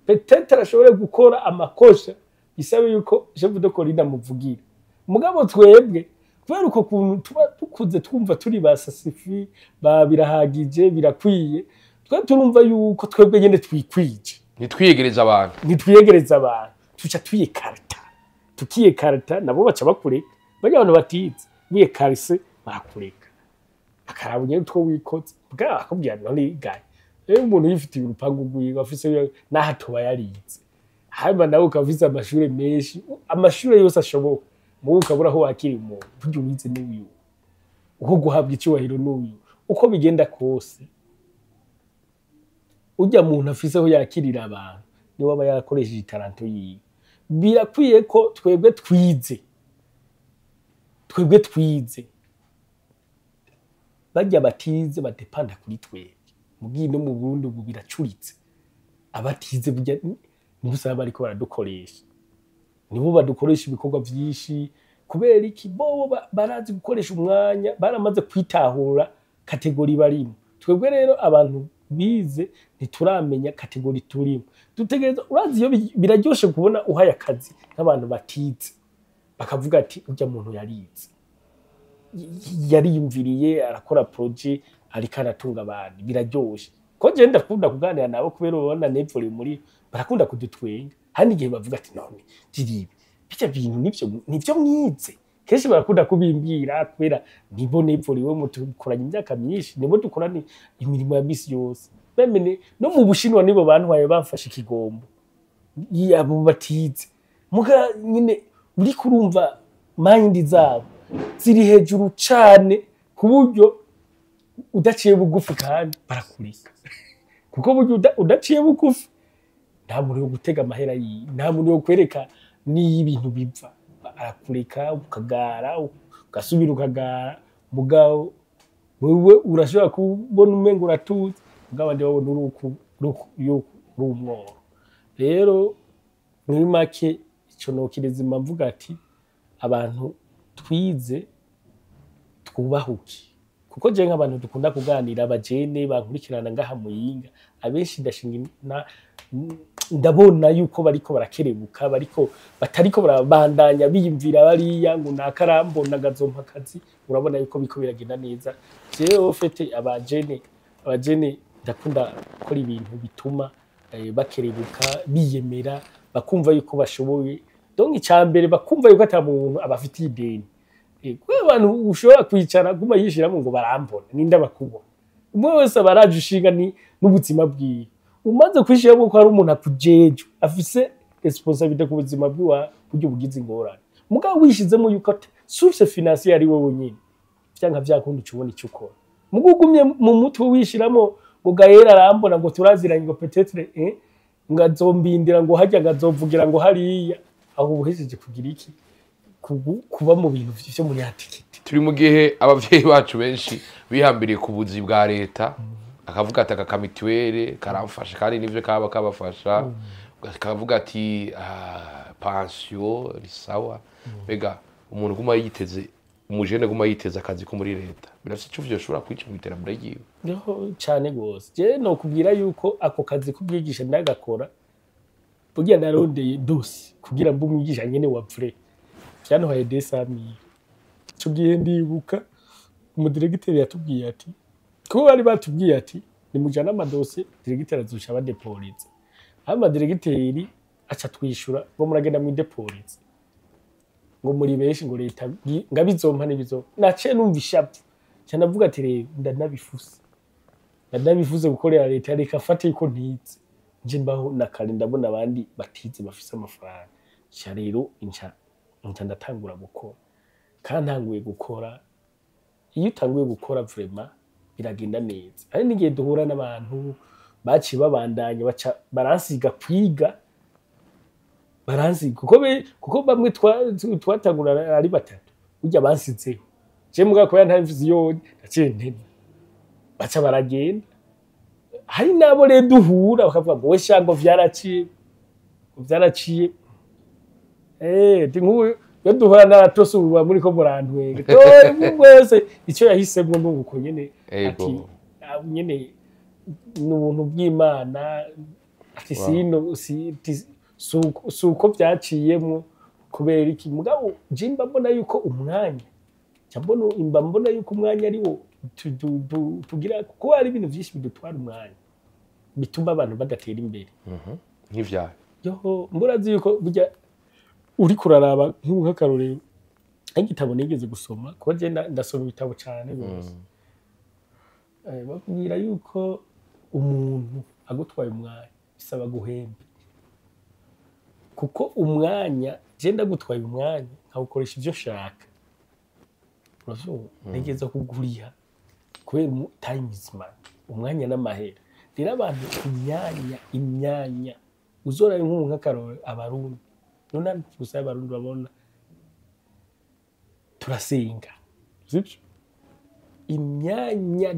peut-être ashobore gukora amakosha bisabe yuko chef de colline amuvugira. Mugabo twebwe, kubera uko kuntu tuba dukuze twumva turi ba ça suffit, ba birahagije, birakwiye, twe turumva yuko twebwe nyene twikwije. Ntitwiyegereze abantu. Ntitwiyegereza abantu, tuca tuyikarta, tukiyekarta, nabo baca bakureka. Barya abantu batize, wiyekarise barakureka, bakaraba nyene utwo wikoze bwa akubwira none gaye. Rero umuntu yifitiye urupangu rwiwe, afise n'aho atoba yarize, hanyuma nawe ukaba ufise amashure menshi, amashure yose ashoboka, muwe ukabura aho wakira umuntu. Burya uwize n'uyu uko guhabwa icyubahiro n'uyu, uko bigenda kose, urya muntu afise aho yakirira abantu niwe aba yarakoresheje itaranto yiwe. Birakwiye ko twebwe twize, barya batize badepanda kuri twebwe. Mugiye no mu Burundi ubu biracuritse, abatize burya nibo usanga bariko baradukoresha, nibo badukoresha ibikorwa vyinshi. Kubera iki? Bobo barazi gukoresha umwanya, baramaze kwitahura catégorie barimo. Twebwe rero abantu bize ntituramenya catégorie turimo. Dutegereza, urazi iyo biraryoshe kubona uhaye akazi nk'abantu batize, bakavuga ati urya muntu yarize, yariyumviriye, arakora projet, ariko aratunga abantu. Biraryoshe ko je ndakunda kuganira nabo, kubera ubona nepfo muri barakunda kudutwenga. Hari igihe bavuga ati none diribi bijya bintu nivyo mwize. Kenshi barakunda kubimbwira, kubera nibo nepfo riwe mutukoranye imyaka myinshi, nibo dukorana imirimo ya misi yose. Bemene no mu Bushinwa nibo bantwaye, bamfashe ikigombo abo batize. Muga nyine uriko urumva mind zabo ziri hejuru cane, ku buryo udaciye bugufi kandi barakureka, kuko burya udaciye bugufi nta muntu yo gutega amahera yiwe, nta muntu yo kwereka n'iyo ibintu biva. Arakureka ukagara, ugasubira ukagara. Mugabo wewe urashobora kubona umengo uratuze, mugabo abandi babona uri yuko uri umworo. Rero muri make ico nokirezima mvuga ati abantu twize twubahuke, kuko je nk'abantu dukunda kuganira, abajene bankurikirana ngaha Muyinga, abenshi ndashinga ndabona yuko bariko barakerebuka, bariko batariko barabandanya biyumvira bariya ngo nakarambona gazompa akazi. Urabona yuko biko biragenda neza. Jewe au fait abajene ndakunda gukora ibintu bituma bakerebuka, biyemera, bakumva yuko bashoboye. Donc icambere, bakumva yuko ata muntu abafitiye ideni. Kubera abantu ushobora kwicara guma yishiramo ngo barambona, ninde bakubona? Umwe wese aba araje ushinga ni n'ubuzima bwiwe. Umaze kwishiramo ko hari umuntu akujeje, afise responsabilité ku buzima bwiwe, buryo bugize ingorane. Mugabo wishizemo yuko source financière ari wowe nyine, vyanka vyakunda uca ubona icyo ukora. Mugo ugumye mu mutwe wishiramo ngo Gaël arambona, ngo turaziranye, ngo peut-être Ngazombindira ngo hajya, ngazovugira ngo hariya, aho ubuhejeje kugira iki? Kuba mu bintu vyo muri antiquité. Turi mu gihe abavyeyi bacu benshi bihambiriye ku buzi bwa leta, akavuga ati: "Aka ka mutuelle karamfasha," kandi nivyo kaba kabafasha, akavuga ati: "Ah, pension ni sawa." Mbega umuntu guma yiteze, umujene guma yiteze akazi ko muri leta, birafise ico vyoshobora kwica mu iterambere ryiwe? Niho cane gose. Je nokubwira yuko ako kazi k'ubwigisha ndagakora, burya narondeye dossier kugira mbe umwigisha nyene wa vrai, vyantwaye 200 000. Ico gihe ndibuka umudiregiteri yatubwiye ati, kuko bari batubwiye ati: "Nimujane amadosiye, diregiteri azoca abadepoliza." Hama diregiteri aca twishura ngo: "Muragenda mwideporize, ngo muri benshi, ngo leta ngo abizompa n'ibizompa." Naciye numva ishavu, nca ndavuga ati: "Rero ndanabifuse, ndanabifuze gukorera leta, reka fate yuko ntize, nje mbaho na kare, ndabona abandi batize bafise amafaranga." Nca rero nca ndatangura gukora, kandi ntanguye gukora, iyo utanguye gukora vraiment biragenda neza. Hari n'igihe duhura n'abantu baciye babandanya, baca baransiga kwiga, baransiga kuko bamwe twatangura ari batatu, burya bansizeho je mugabo kubera ntari mfise iyo naciye ntebe, baca baragenda. Hari n'abo rero duhura bakavuga ngo: "We sha, ngo vyaraciye, ngo vyaraciye." Ndi nk'ubu iyo duhura naratose, ubu muba muriko murantwenga. Tore wese icyo yahisemwo nuko nyene. Ati: "Ah, nyene ni ubuntu bw'Imana." Ati: "Sino si si uko byaciyemwo kubera iki." Mugabo je mba mbona yuko umwanya, nca mbona, mba mbona yuko umwanya ari wo tugira, kuko hari ibintu vyinshi bidutwara umwanya bituma abantu badatera imbere. Nk'ivyaha? Yoho, mburazi yuko burya uriko uraraba nk'ubu, nk'akarorero, nk'igitabo nigeze gusoma, kuko je ndasoma ibitabo cane gose. Bakubwira yuko umuntu agutwaye umwanya bisaba guhembe, kuko umwanya, je ndagutwaye umwanya nkawukoresha ivyo nshaka, uravyumva, ntegereza kuguriha kubera time is money, umwanya n'amahera. Rero abantu imyanya uzora, nk'ubu nk'akarorero, Abarundi none gusa, Abarundi babona turasenga, sibyo? Imyanya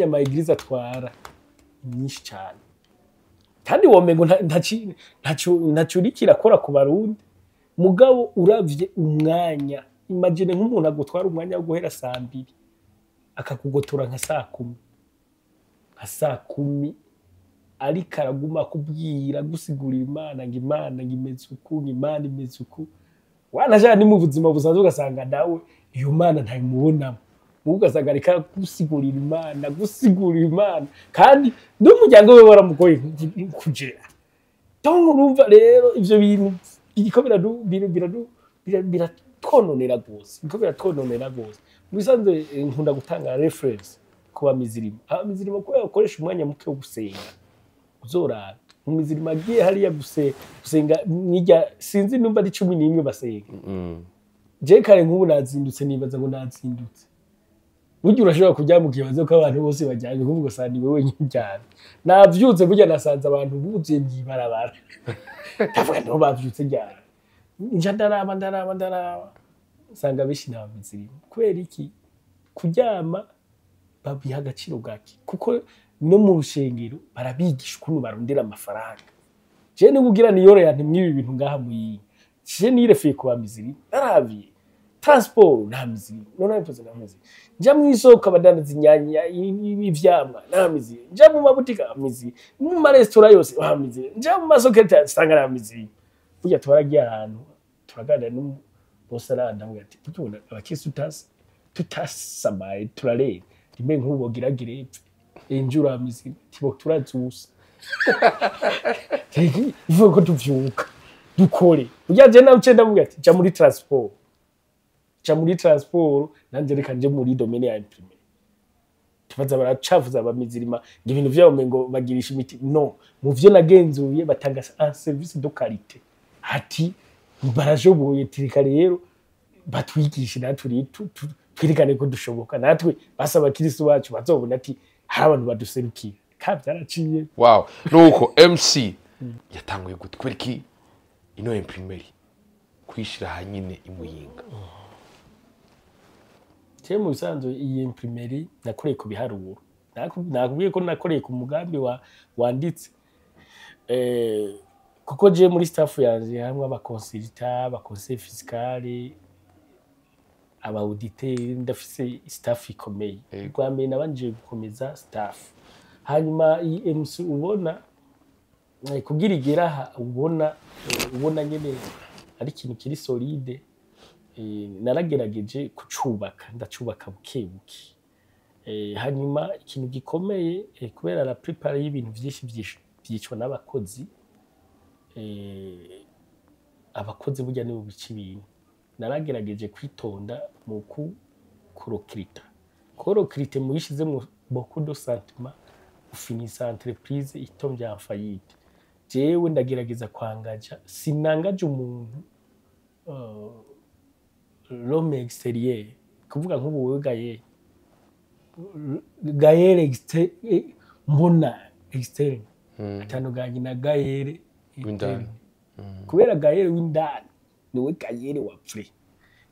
ama églises atwara ni myinshi cyane, kandi womengo ntaco uriko irakora ku Barundi. Mugabo uravye umwanya, imagine nk'umuntu agutwara umwanya wo guhera saa 2 akakugotora nka saa 10, nka saa 10, ariko araguma akubwira, agusigurira Imana, ngo Imana ngo imeze uku, ngo Imana imeze uku. Wanashaka ni mu buzima busanzwe ugasanga nawe iyo Mana ntayimubonamo, wowe ugasanga ariko agusigurira Imana, agusigurira Imana, kandi n'umuryango we waramugoye kugera. Donc urumva rero ivyo bintu biriko biratwononera gose, biriko biratwononera gose. Mu bisanzwe nkunda gutanga référence ku bamizirima. Abamizirima kubera bakoresha umwanya muke wo gusenga, uzoraba umizirima agiye hariya gusenga mwirya, sinzi numva ari 11 basenga. Je kare nk'ubu nazindutse, nibaza ngo nazindutse. Burya urashobora kuryama ukibaza ko abantu bose bajyanye, nk'ubu ugasanga ni wowe wenyine uryamye. Navyutse, burya nasanze abantu buzuye mw'ibarabara, ndavuga niho bavyutse ryari? Nja ndaraba, ndaraba, ndaraba, nsanga benshi ni abamizirima. Kubera iki? Kuryama babiha agaciro gake, kuko no mu rushengero barabigisha ukuntu barondera amafaranga. Je niba ugira niyoroya ntimwibi bintu ngaha muyinga, je nirefuye ku bamizirima, narabiye transport nta mizirima, none bivuze nta mizirima. Nja mu isoko abadandaza inyanya, ivyamwa, nta mizirima. Nja mu mabutika, nta mizirima. Mu maresitora yose nta mizirima. Nja mu masoko usanga nta mizirima. Burya twaragiye ahantu turaganira n'umubose, arandambwira ati: "Burya ubona abakirisitu tutasamaye, turarenga rimwe nk'ubu bogira grève, enjura mizirima tibo turazusa, ivuga ko tuvyuka dukore." Burya je nawe nce ndamubwira ati: "Ja muri transport, ja muri transport, nanje reka nje muri domaine ya imprimerie." Tubaza baracafuza abamizirima ngo ibintu vyabo ngo bagirisha imiti. No mu vyo nagenzuye batanga un service de qualité, ati barashoboye, tirika rero batwigishe natwe twerekane ko dushoboka, natwe basaba abakirisu bacu bazobona ati hari abantu baduserukiye. Ka byaraciye. Wow, nuko MC yatanguye gute? Kubera iki ino imprimerie kwishira hanyine imuyinga? Je mu bisanzwe iyi imprimerie nakoreye ku biharuro. Nakubwiye ko nakoreye ku mugambi wa wanditse, kuko je muri staff yanje hamwe aba consultant, aba conseiller fiscal, aba auditeur, ndafise staff ikomeye. Bwa mbere nabanje gukomeza staff, hanyuma iyi MC ubona, kugira igera aha ubona, ubona nyene ari ikintu kiri solide, naragerageje kucubaka, ndacubaka buke buke. Hanyuma ikintu gikomeye, kubera la plupart y'ibintu vyinshi vyicwa n'abakozi, abakozi burya nibo bica ibintu. Naragerageje kwitonda mu kurecruta, ko recruter muyishizemwo beaucoup de sentiment ufinisa entreprise itomvye en faillite. Jewe ndagerageza kwangaja, sinangaje umuntu l'homme extérieur, kuvuga nk'ubu wewe Gaël, Gaël mbona externe atandukanye na Gaël w'indani. Interne. Kubera Gaël w'indani niwe Gaël wa vrai,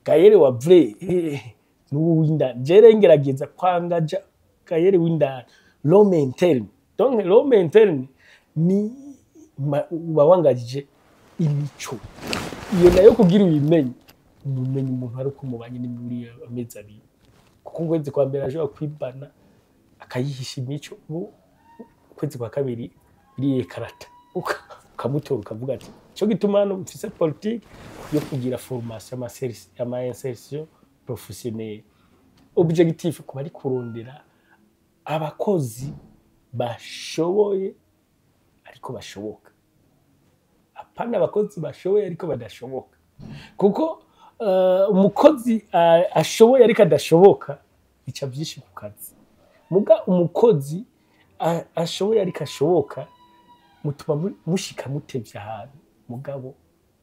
Gaël wa vrai n'uwo w'indani. Je rero ngerageza kwangaja Gaël w'indani, l'homme interne. Donc l'homme interne ni uba wangajije imico iyo nayo. Kugira ubimenye, umumenye umuntu ari uko mubanye ni muri amezi 2, kuko ukwezi kwa mbere ashobora kwibana akayihisha imico, ubu ukwezi kwa kabiri biriyekarata, ukamutora ukavuga ati cyo gituma hano mfise politique yo kugira formation ama insertion professionnelle. Objectif kuba ari kurondera abakozi bashoboye ariko bashoboka, apana abakozi bashoboye ariko badashoboka, kuko umukozi ashoboye ariko adashoboka ica byinshi ku kazi. Muga umukozi ashoboye ariko ashoboka mutuma mushika mutevye ahantu, mugabo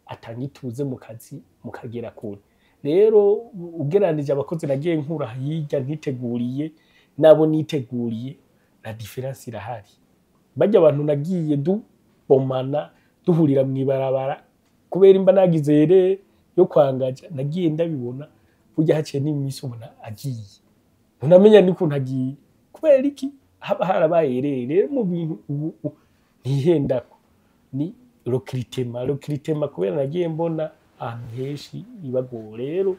atanga ituze mu kazi mukagera kure. Rero ugereranije abakozi nagiye nkura hirya ntiteguriye nabo niteguriye, la différence irahari. Bajya abantu nagiye dubomana duhurira mw'ibarabara kubera imba nagize rere yo kwangaja, nagiye ndabibona burya haciye n'iminsi ubona agiye, ntunamenya n'ukuntu agiye, kubera iki? Haba harabaye rero. Rero mu bintu ubu ntihendako ni recrutement. Recrutement kubera nagiye mbona ahantu henshi ibagora. Rero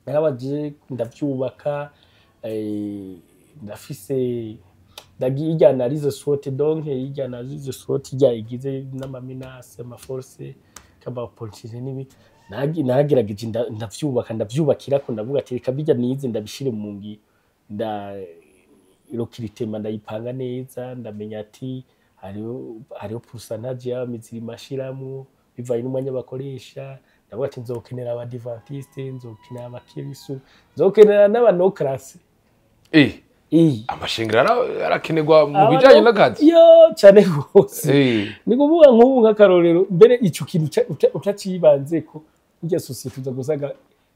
narabaje ndavyubaka, ndafise ndagiye irya analyse SWOT. Donc irya analyse SWOT irya igize n'ama menaces, ama forces, kaba opportunité n'ibi, naragerageje ndavyubaka, ndavyubakirako, ndavuga ati reka bijya nize ndabishire mu ngiro. Nda recrutement ndayipanga neza, ndamenya ati hariho pourcentage y'abamizirima ashiramwo bivanye n'umwanya bakoresha. Ndavuga ati nzokenera abadivantiste, nzokenera abakirisu, nzokenera n'aba non classés. Amashengero arakenerwa mu bijanye n'akazi. Yo, cyane rwose. Ni kuvuga nk'ubu nk'akarorero, mbere ico kintu utacibanzeko burya sosiyete uza gusanga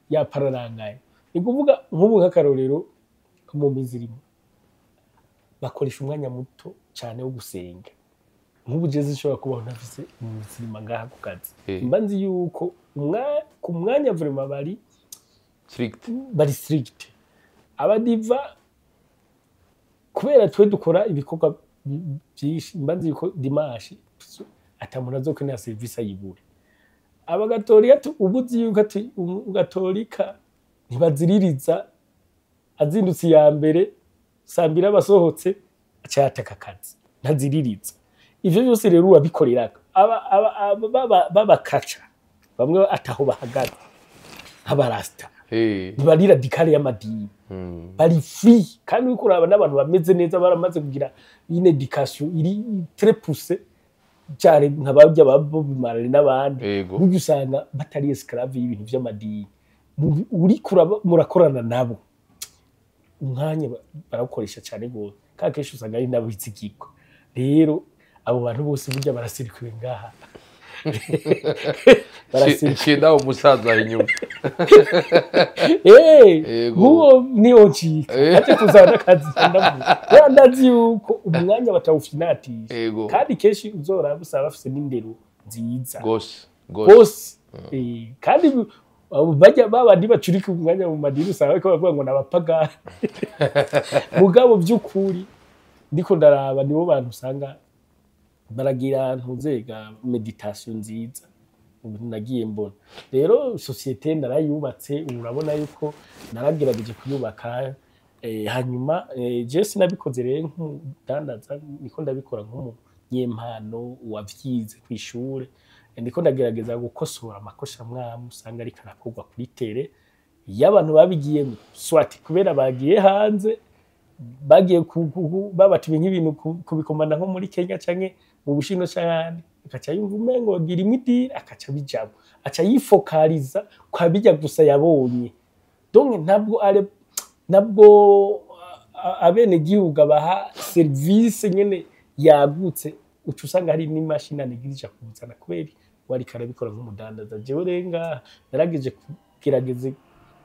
yapararangaye. Ni kuvuga nk'ubu nk'akarorero ko mu mizirimo bakoresha umwanya muto cyane wo gusenga. Nk'ubu je zishobora kubaho ntafise umuzirima ngaha ku kazi, mba nzi yuko ku mwanya vraiment bari strict. Bari strict. Abadiva kubera twe dukora ibikorwa byinshi, mba nzi yuko dimanche ata muntu azokenera serivisi ayibure. Abagatolika ubu uzi yuko ati umugatolika ntibaziririza, azindutse iya mbere saa mbiri abasohotse aca yataka akazi, ntaziririza. Ivyo byose rero urabikorerako babakaca bamwe ataho bahagaze nk'abarasta, ntibari radicale y'amadini, bari free. Kandi uriko uraba n'abantu bameze neza, baramaze kugira une éducation iri très poussée cyane, nka barya ba Bob Marley n'abandi, burya usanga batari esclave y'ibintu vy'amadini. Uriko murakorana nabo umwanya barawukoresha cyane gose, kandi kenshi usanga ari n'abizigirwa. Rero abo bantu bose burya barasirikiwe ngaha. Baraseka. Shinda umusaza inyuma. Yego. Nk'uwo niyo ncika ate kuzana akazi, ndavuga rero ndazi yuko umwanya batawufinatisha. Kandi kenshi uzoraba usanga bafise n'indero nziza. Gose gose. Bose. Kandi abo bajya babandi bacurika umwanya mu madini, usanga bariko baravuga ngo n'abapagani, mugabo by'ukuri ndiko ndaraba nibo bantu usanga baragira ntuzega méditation nziza. Ubu nagiye mbona rero société narayubatse, ubu urabona yuko naragerageje kuyubaka. Hanyuma je sinabikoze rero nk'umudandaza, niko ndabikora nk'umunyempano wavyize kw'ishure. Ndiko ndagerageza gukosora amakosa amwamwe usanga ariko arakorwa kuri terrain iyo abantu babigiyemo, soit kubera bagiye hanze, bagiye babatumye nk'ibintu kubikomanda nko muri Kenya canke mu Bushinwa canke ahandi, akaca yumva umengo birimwo idini, akaca bijamwo, aca yifokaliza kwa bijya gusa yabonye. Donc ntabwo ari nabwo abenegihugu abaha serivisi nyene yagutse. Uca usanga hari n'imashini anegirija kuzana kubera wariko arabikora nk'umudandaza. Jewe rero ngaha narageje kugerageze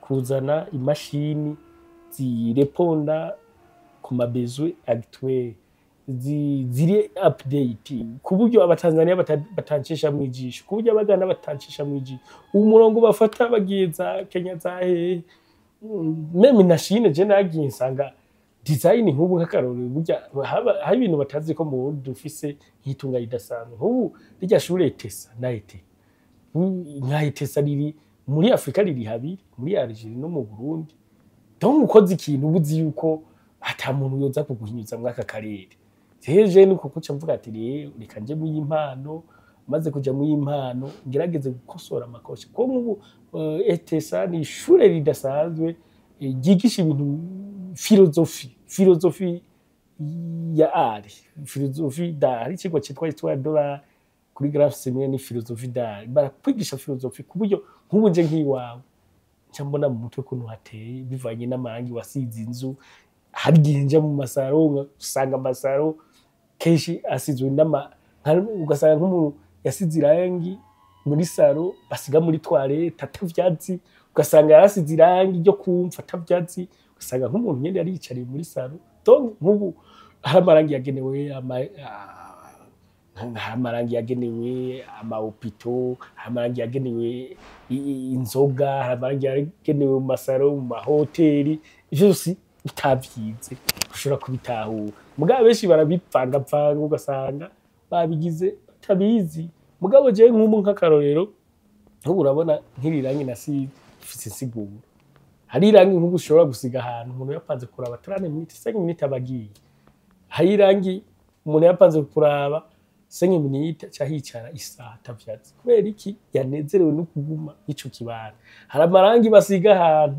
kuzana imashini zireponda ku ma besoins actuels, ziri update, ku buryo Abatanzania batancisha mwijisho, ku buryo Abaganda batancisha mwijisho, umurongo bafata bagiye za Kenya, za hehe. Même na Chine je nagiye nsanga design nk'ubu, nk'akarorero, burya hari ibintu batazi ko mu Burundi dufise nk'itunga ridasanzwe. Nk'ubu rirya shure ETSA na ET nka ETSA riri muri Afurika, riri habiri, muri Algeria no mu Burundi. Donc ukoze ikintu uba uzi yuko ata muntu yoza kuguhinyuza muri aka karere. Rero nuko kuca mvuga ati rero reka nje mu impano, maze kuja mu impano ngerageze gukosora amakosa, kuko nk'ubu ETSA ni ishure ridasanzwe, ryigisha ibintu philosophie ya art, philosophie d'art. Hari ikigo cyitwa Histoire de l'art kuri Grand Séminaire, ni philosophie d'art, barakwigisha philosophie ku buryo nk'ubu nje nk'iwawe nca mbona mu mutwe ukuntu hateye bivanye n'amarangi wasize inzu. Hari igihe nja mu masaro usanga amasaro kenshi asizwe n'ama ugasanga nk'umuntu yasize irangi muri salon basiga muri toilette atavyatsi, ugasanga yarasize irangi ryo kumva atavyatsi, ugasanga nk'umuntu nyene yari yicariye muri salon. Donc nk'ubu hari amarangi yagenewe hari amarangi yagenewe ama hôpitaux, hari amarangi yagenewe inzoga, hari amarangi yagenewe mu masaro, mu mahoteli. Ivyo vyose utavyize ushobora kubitahura, mugabo benshi barabivangavanga ugasanga babigize batabizi. Mugabo jewe nk'ubu nk'akarorero, nk'ubu urabona nk'iri rangi nasize ifise insiguro. Hari irangi nk'ubu ushobora gusiga ahantu umuntu yapanze kuraba 30 minutes, 5 minutes aba agiye. Hari irangi umuntu yapanze kuraba 5 minutes aca hicara isaha atavyatsi. Kubera iki? Yanezerewe no kuguma ico kibanza. Hari amarangi basiga ahantu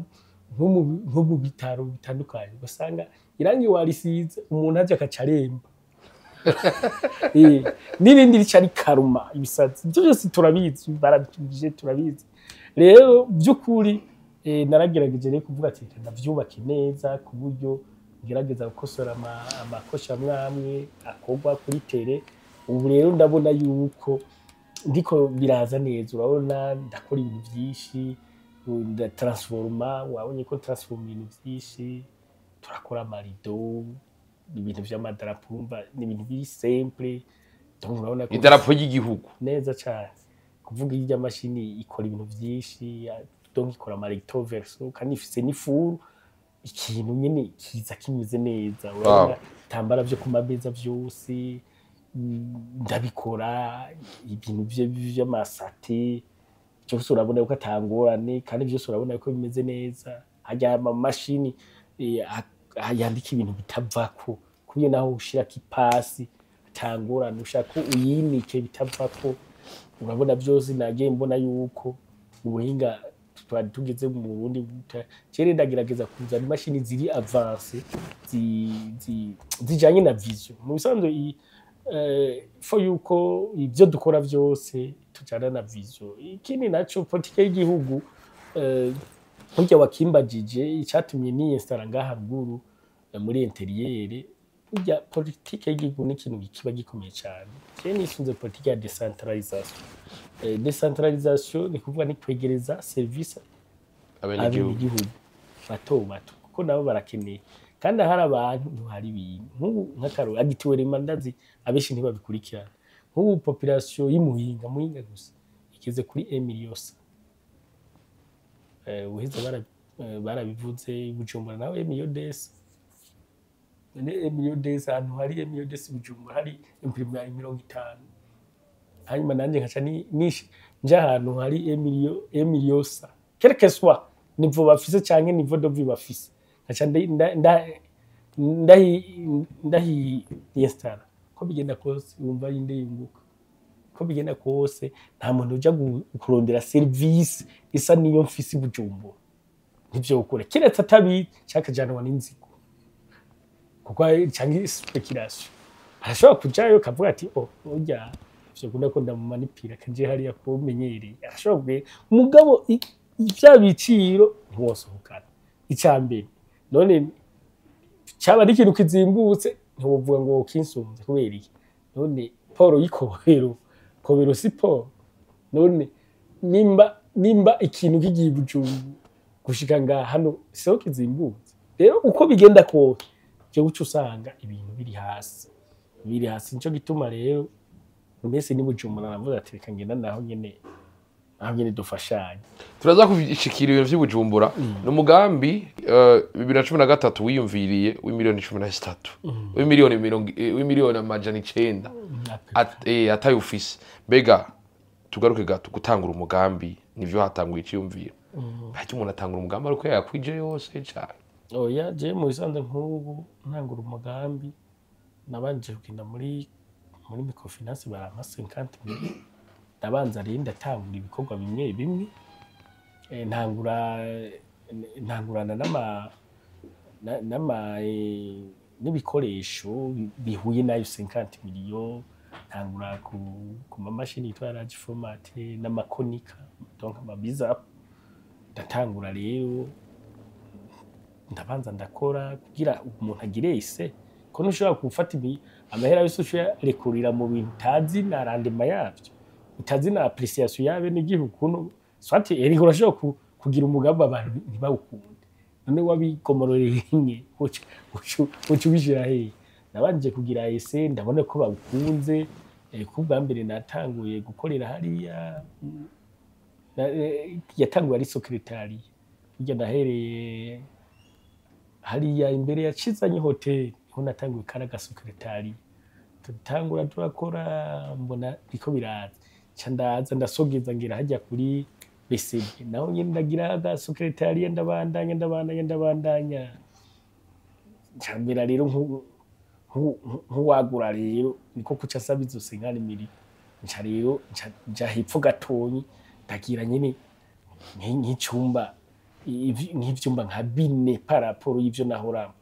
nko mu bitaro bitandukanye, ugasanga irangi warisize umuntu aje akaca aremba. N'irindi rica rikaruma ibisazi. Ivyo vyose turabizi, barabitubwije, turabizi. Rero by'ukuri naragerageje rero kuvuga ati reka ndavyubake neza, ku buryo ngerageza gukosora amakosa amwe amwe akorwa kuri terrain. Ubu rero ndabona yuko ndiko biraza neza. Urabona ndakora ibintu vyinshi, ndatransforma, wabonye ko transforma ibintu vyinshi. Turakora amarido, ibintu vy'amadarapo, urumva ni ibintu biri simple. Donc urabona ko Idarapo ry'igihugu. Neza cyane. Kuvuga irya mashini ikora ibintu vyinshi, donc ikora ama recto verso kandi ifise n'ifuru, ikintu nyene kiza kimeze neza. Urabona ibitambara vyo ku mameza vyose ndabikora, ibintu vy'amasate byose urabona yuko atangorane, kandi byose urabona ko bimeze neza. Harya amamashini yandika ibintu bitavako, kuburyo naho ushirako ipasi atangorane, ushaka uyinike bitavako. Urabona byose nagiye mbona yuko ubuhinga twari tugeze mu Burundi kera, ndagerageza kuzana imashini ziri avancées, zijanye na vision. Mu bisanzwe faut yuko ibyo dukora byose tujana na vision. Ikindi naco, politike y'igihugu, burya wakimbajije icatumye niyinstara ngaha ruguru muri intérieur. Burya politike y'igihugu ni ikintu kiba gikomeye cyane. Je nisunze politike ya décentralisation. Décentralisation ni kuvuga ni kwegereza service abenegihugu. Abenegihugu bato bato, kuko nabo barakeneye. Kandi ahari abantu ntuhari ibintu. Nk'ubu nk'akarorero, agitiwe ndazi abenshi ntibabikurikirana. Nk'ubu population y'Imuhinga, Muyinga gusa igeze kuri 1 million. Uheze barabivuze. Bujumbura nawe 1,2 million. None 1,2 million, ahantu hari 1,2 million, Bujumbura hari imprimerie 50, hanyuma nanjye nkaca nja ahantu hari 1 million cent, quel que soit niveau bafise canke niveau de vie bafise, nkaca ndahi installa. Ko bigenda kose, wumva yinde yunguka? Ko bigenda kose, nta muntu uja kurondera service isa niyo mfise i Bujumbura, ntivyo ukora, kiretse atabizi canke akajanwa n'inzigo, kuko canke spéculation. Arashobora kujayo kavuga ati: "Oh, urya ivyo kunda ko ndamumanipira, kaje hariya ko menyereye." Arashobora kugenda, mugabo vya biciro ntiwosohokana. Ica mbere none cyaba ari ikintu kizimbutse, ntiwovuga ngo wokinsumvye. Kubera iki? None port y'Ikobero, Kobero si port? None nimba ikintu kigiye i Bujumbura gushika ngaha hano siho kizimbutse? Rero uko bigenda kose, jewe uca usanga ibintu biri hasi, biri hasi. Nico gituma rero mbese ni Bujumbura navuze ati: "Reka ngenda naho nyene, naho nyene dufashanye." Turaza kubishikira ibintu vy'Ibujumbura. Ni umugambi 2013 wiyumviriye w'imiliyoni 13, w'imiliyoni mirongo w'imiliyoni 900 atayo ufise. Mbega tugaruke gato, gutangura umugambi nivyo hatanguye iciyumviro, harya umuntu atangura umugambi ariko yakwije yose cane? Oya, je mu bisanzwe nk'ubu ntangura umugambi nabanje kugenda muri microfinance, barampa 50 mille. Ndabanza rero ndatangura ibikorwa bimwe bimwe. Ntangura ntangurana n'ama n'ibikoresho bihuye nayo 50 millions. Ntangura ku mamashini yitwa large format n'ama Konica, donc amabiza. Ndatangura rero, ndabanza ndakora kugira umuntu agire ise ko ntushobora gufata amahera yose uyarekurira mu bintu utazi na rendement yavyo, utazi na appréciation yabe n'igihugu. Kuno soit eriko urashobora kugira umugambi abantu ntibawukunde, none wabigomororeye rimwe uca ubishira hehe? Nabanje kugira ese ndabona ko bawukunze. Ko ubwa mbere natanguye gukorera hariya, yatanguye ari secrétariat. Burya nahereye hariya imbere ya Cizanye Hotel, niho natanguye kari secrétariat. Tutangura turakora, mbona biko biraza, nca ndaza ndasogeza ngira hajya kuri BCB, naho nyine ndagira aga secrétariat. Ndabandanya, ndabandanya, ndabandanya, nca mbera rero nk'uwagura. Rero niko kuca asaba izo 50 millions. Nca rero nca nja hepfo gatonyi, ndagira nyine nk'icumba, nk'ivyumba nka bine par rapport y'ivyo nahoramo.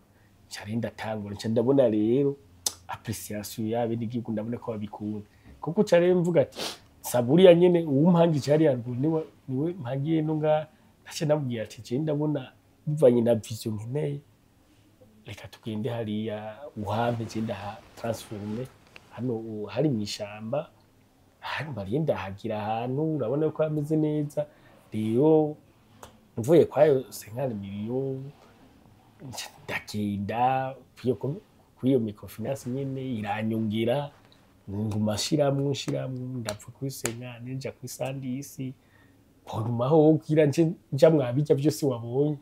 Nca rero ndatangura, nca ndabona rero appréciation y'abenegihugu, ndabona ko babikunda. Kuko uca rero mvuga ati saburiya nyene uwumpangije hariya ruguru niwe mpangiye no ngaha. Naca ndamubwira ati: "Je ndabona bivanye na vision nkeneye, reka tugende hariya uhampe, je ndaha transforme hano hari mw'ishamba." Hanyuma rero ndahagira ahantu, urabona ko hameze neza. Rero mvuye kwayo 50 millions, ndagenda kuri iyo microfinance nyene iranyongera, nguma nshiramwo, nshiramwo, ndava kuri 50 nja kuri 110. Ngumaho kugira nje nja mwabirya vyose wabonye.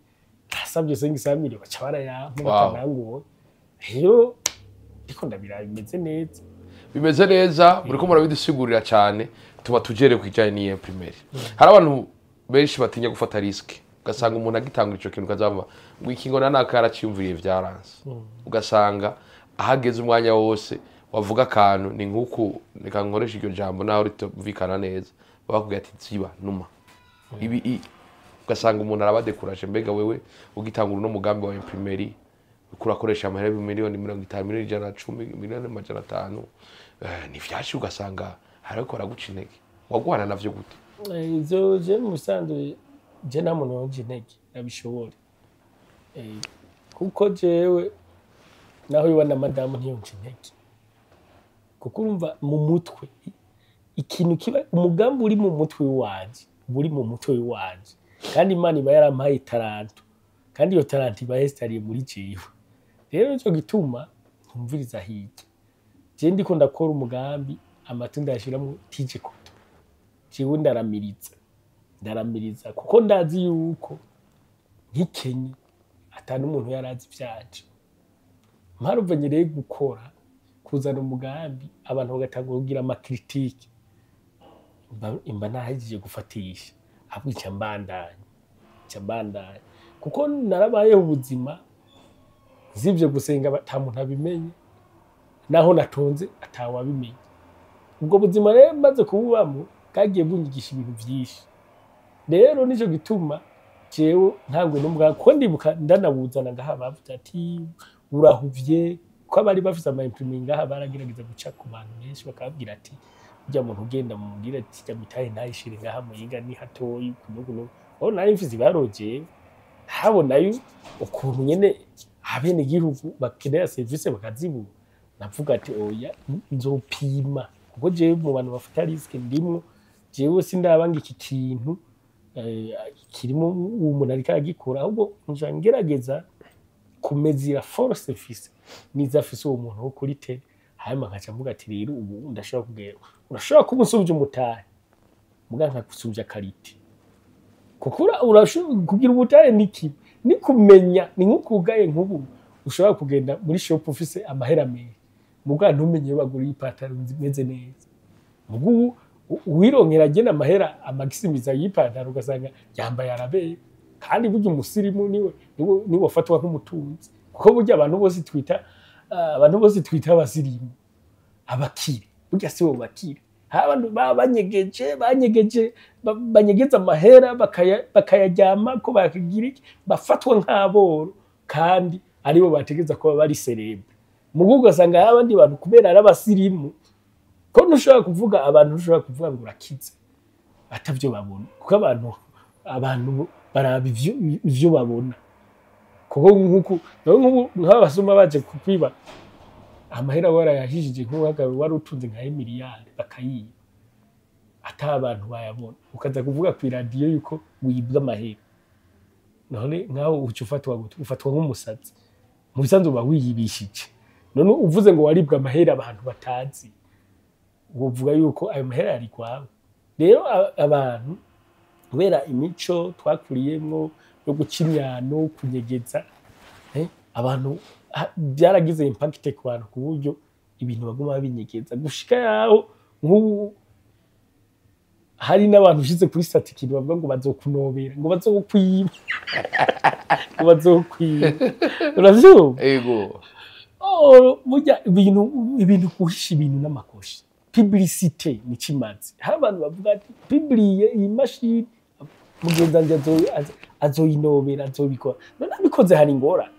Nasabye 500 millions, baca barayampa batanangoye. Rero ndiko ndabiraba, bimeze neza. Bimeze neza, muriko murabidusigurira cyane. Tuba tugere ku kijyanye n'iyo imprimerie. Hari abantu benshi batinya gufata risque, ugasanga umuntu agitanga ico kintu ukazava ngo iki ngo naka yaraciyumviriye vyaranse, ugasanga ahageze umwanya wose wavuga akantu ni nk'uku, reka nkoresha iryo jambo naho ritumvikana neza, bakubwira ati: "Ziba numa ibi ugasanga umuntu arabadekuraje. Mbega wewe ugitangura uno mugambi wa imprimerie, uriko urakoresha amahera 50 miliyoni, 110 miliyoni, 500 miliyoni, ni vyinshi, ugasanga hariko baraguca intege. Wagwana navyo gute? Ivyo je mu bisanzwe je nta muntu wonje intege abishobore. Kuko jewe Naho yoba na madamu, ntiyonca intege, kuko urumva mu mutwe ikintu kiba, umugambi uri mu mutwe wanje uba uri mu mutwe wanje, kandi Imana iba yarampaye itaranto, kandi iyo taranto iba yesitariye muri jewe. Rero nico gituma ntumviriza hirya. Je ndiko ndakora umugambi, amatwi ndayashiramwo tije koto, jewe ndaramiriza, ndaramiriza, kuko ndazi yuko nkikenye ata n'umuntu yarazi ivyanje. Mparuvenye rero gukora, kuzana umugambi, abantu bagatangura kugira ama critiques, imba nahejeje gufatisha, ahubwo nca mbandanya, nca mbandanya, kuko narabayeho ubuzima zivyo gusenga ata muntu abimenye, naho natonze atawabimenye. Ubwo buzima rero maze kububamo bwagiye bunyigisha ibintu vyinshi. Rero nico gituma jewe ntangwe n'umugambi, kuko ndibuka ndanawuzana ngaha bavuze ati urahuvye, ko abari bafise ama imprimerie ngaha baragerageza guca ku bantu benshi, bakababwira ati urya muntu ugenda mumubwire ati jya mitahe ntayishire ngaha Muyinga, ni hatoyi kunuku. Aho nari mfise ibaroje habonayo ukuntu nyene abene gihugu bakenera serivisi bakazibura. Navuga ati oya, nzopima, kuko jewe mu bantu bafata risque ndimwo. Jewe sindaba ngo iki kintu kirimo uwo muntu ariko aragikora, ahubwo nja ngerageza kumezira force mfise niza afise uwo muntu wo kuri terrain, hanyuma nkaca mvuga ati rero ubu ndashobora kugera, urashobora kuba unsumvye umutahe, muga nkagusumvya qualité, kuko urashobora kugira umutahe ni kimwe ni kumenya, ni nk'ukugaye. Nk'ubu ushobora kugenda muri shop ufise amahera menshi, muga ntumenye iyo bagura ipataro imeze neza. Muga ubu uwironkera agena amahera amagisimiza y'ipantaro, ugasanga yambaye arabeye. Kandi burya umusirimu niwe afatwa nk'umutunzi, kuko burya abantu bose twita abasirimu, abakire, burya si bo bakire. Hari abantu baba banyegeje, banyegeza amahera, bakayaryama ko bakagira iki, bafatwa nk'aboro kandi aribo bategeza kuba bari célèbres. Mugu ugasanga hari abandi bantu kubera ari abasirimu, ko ntushobora kuvuga abantu, ntushobora kuvuga ngo urakize atavyo babona, kuko abantu baraba ivyo babona. Kuko nkuku nk'ubu nk'abasuma baje kukwiba amahera warayahishije, nk'uhagawe wari utunze nka miliyari, bakayiba ata abantu bayabona, ukaza kuvuga ku iradiyo yuko wibwa amahera, none nkaho uca ufatwa gute? Ufatwa nk'umusazi. Mu bisanzwe uba wiyibishije. None uvuze ngo waribwa amahera abantu batazi, wovuga yuko ayo mahera yari kwawe. Rero abantu kubera imico twakuriyemwo yo guca imyano, kunyegeza, abantu byaragize impact ku bantu, ku buryo ibintu baguma babinyegeza gushika yaho nk'ubu hari n'abantu ushize kuri statut ikintu bavuga ngo bazokunobera, ngo bazokwiba, ngo bazokwiba. Uravyumva? Ego. Oh, burya ibintu guhisha ibintu n'amakoshi, publicité ni kimaze. Hari abantu bavuga ati publier iyi mashini, mugenzi wanje azoyinobera, azobikora. None abikoze hari ingorane?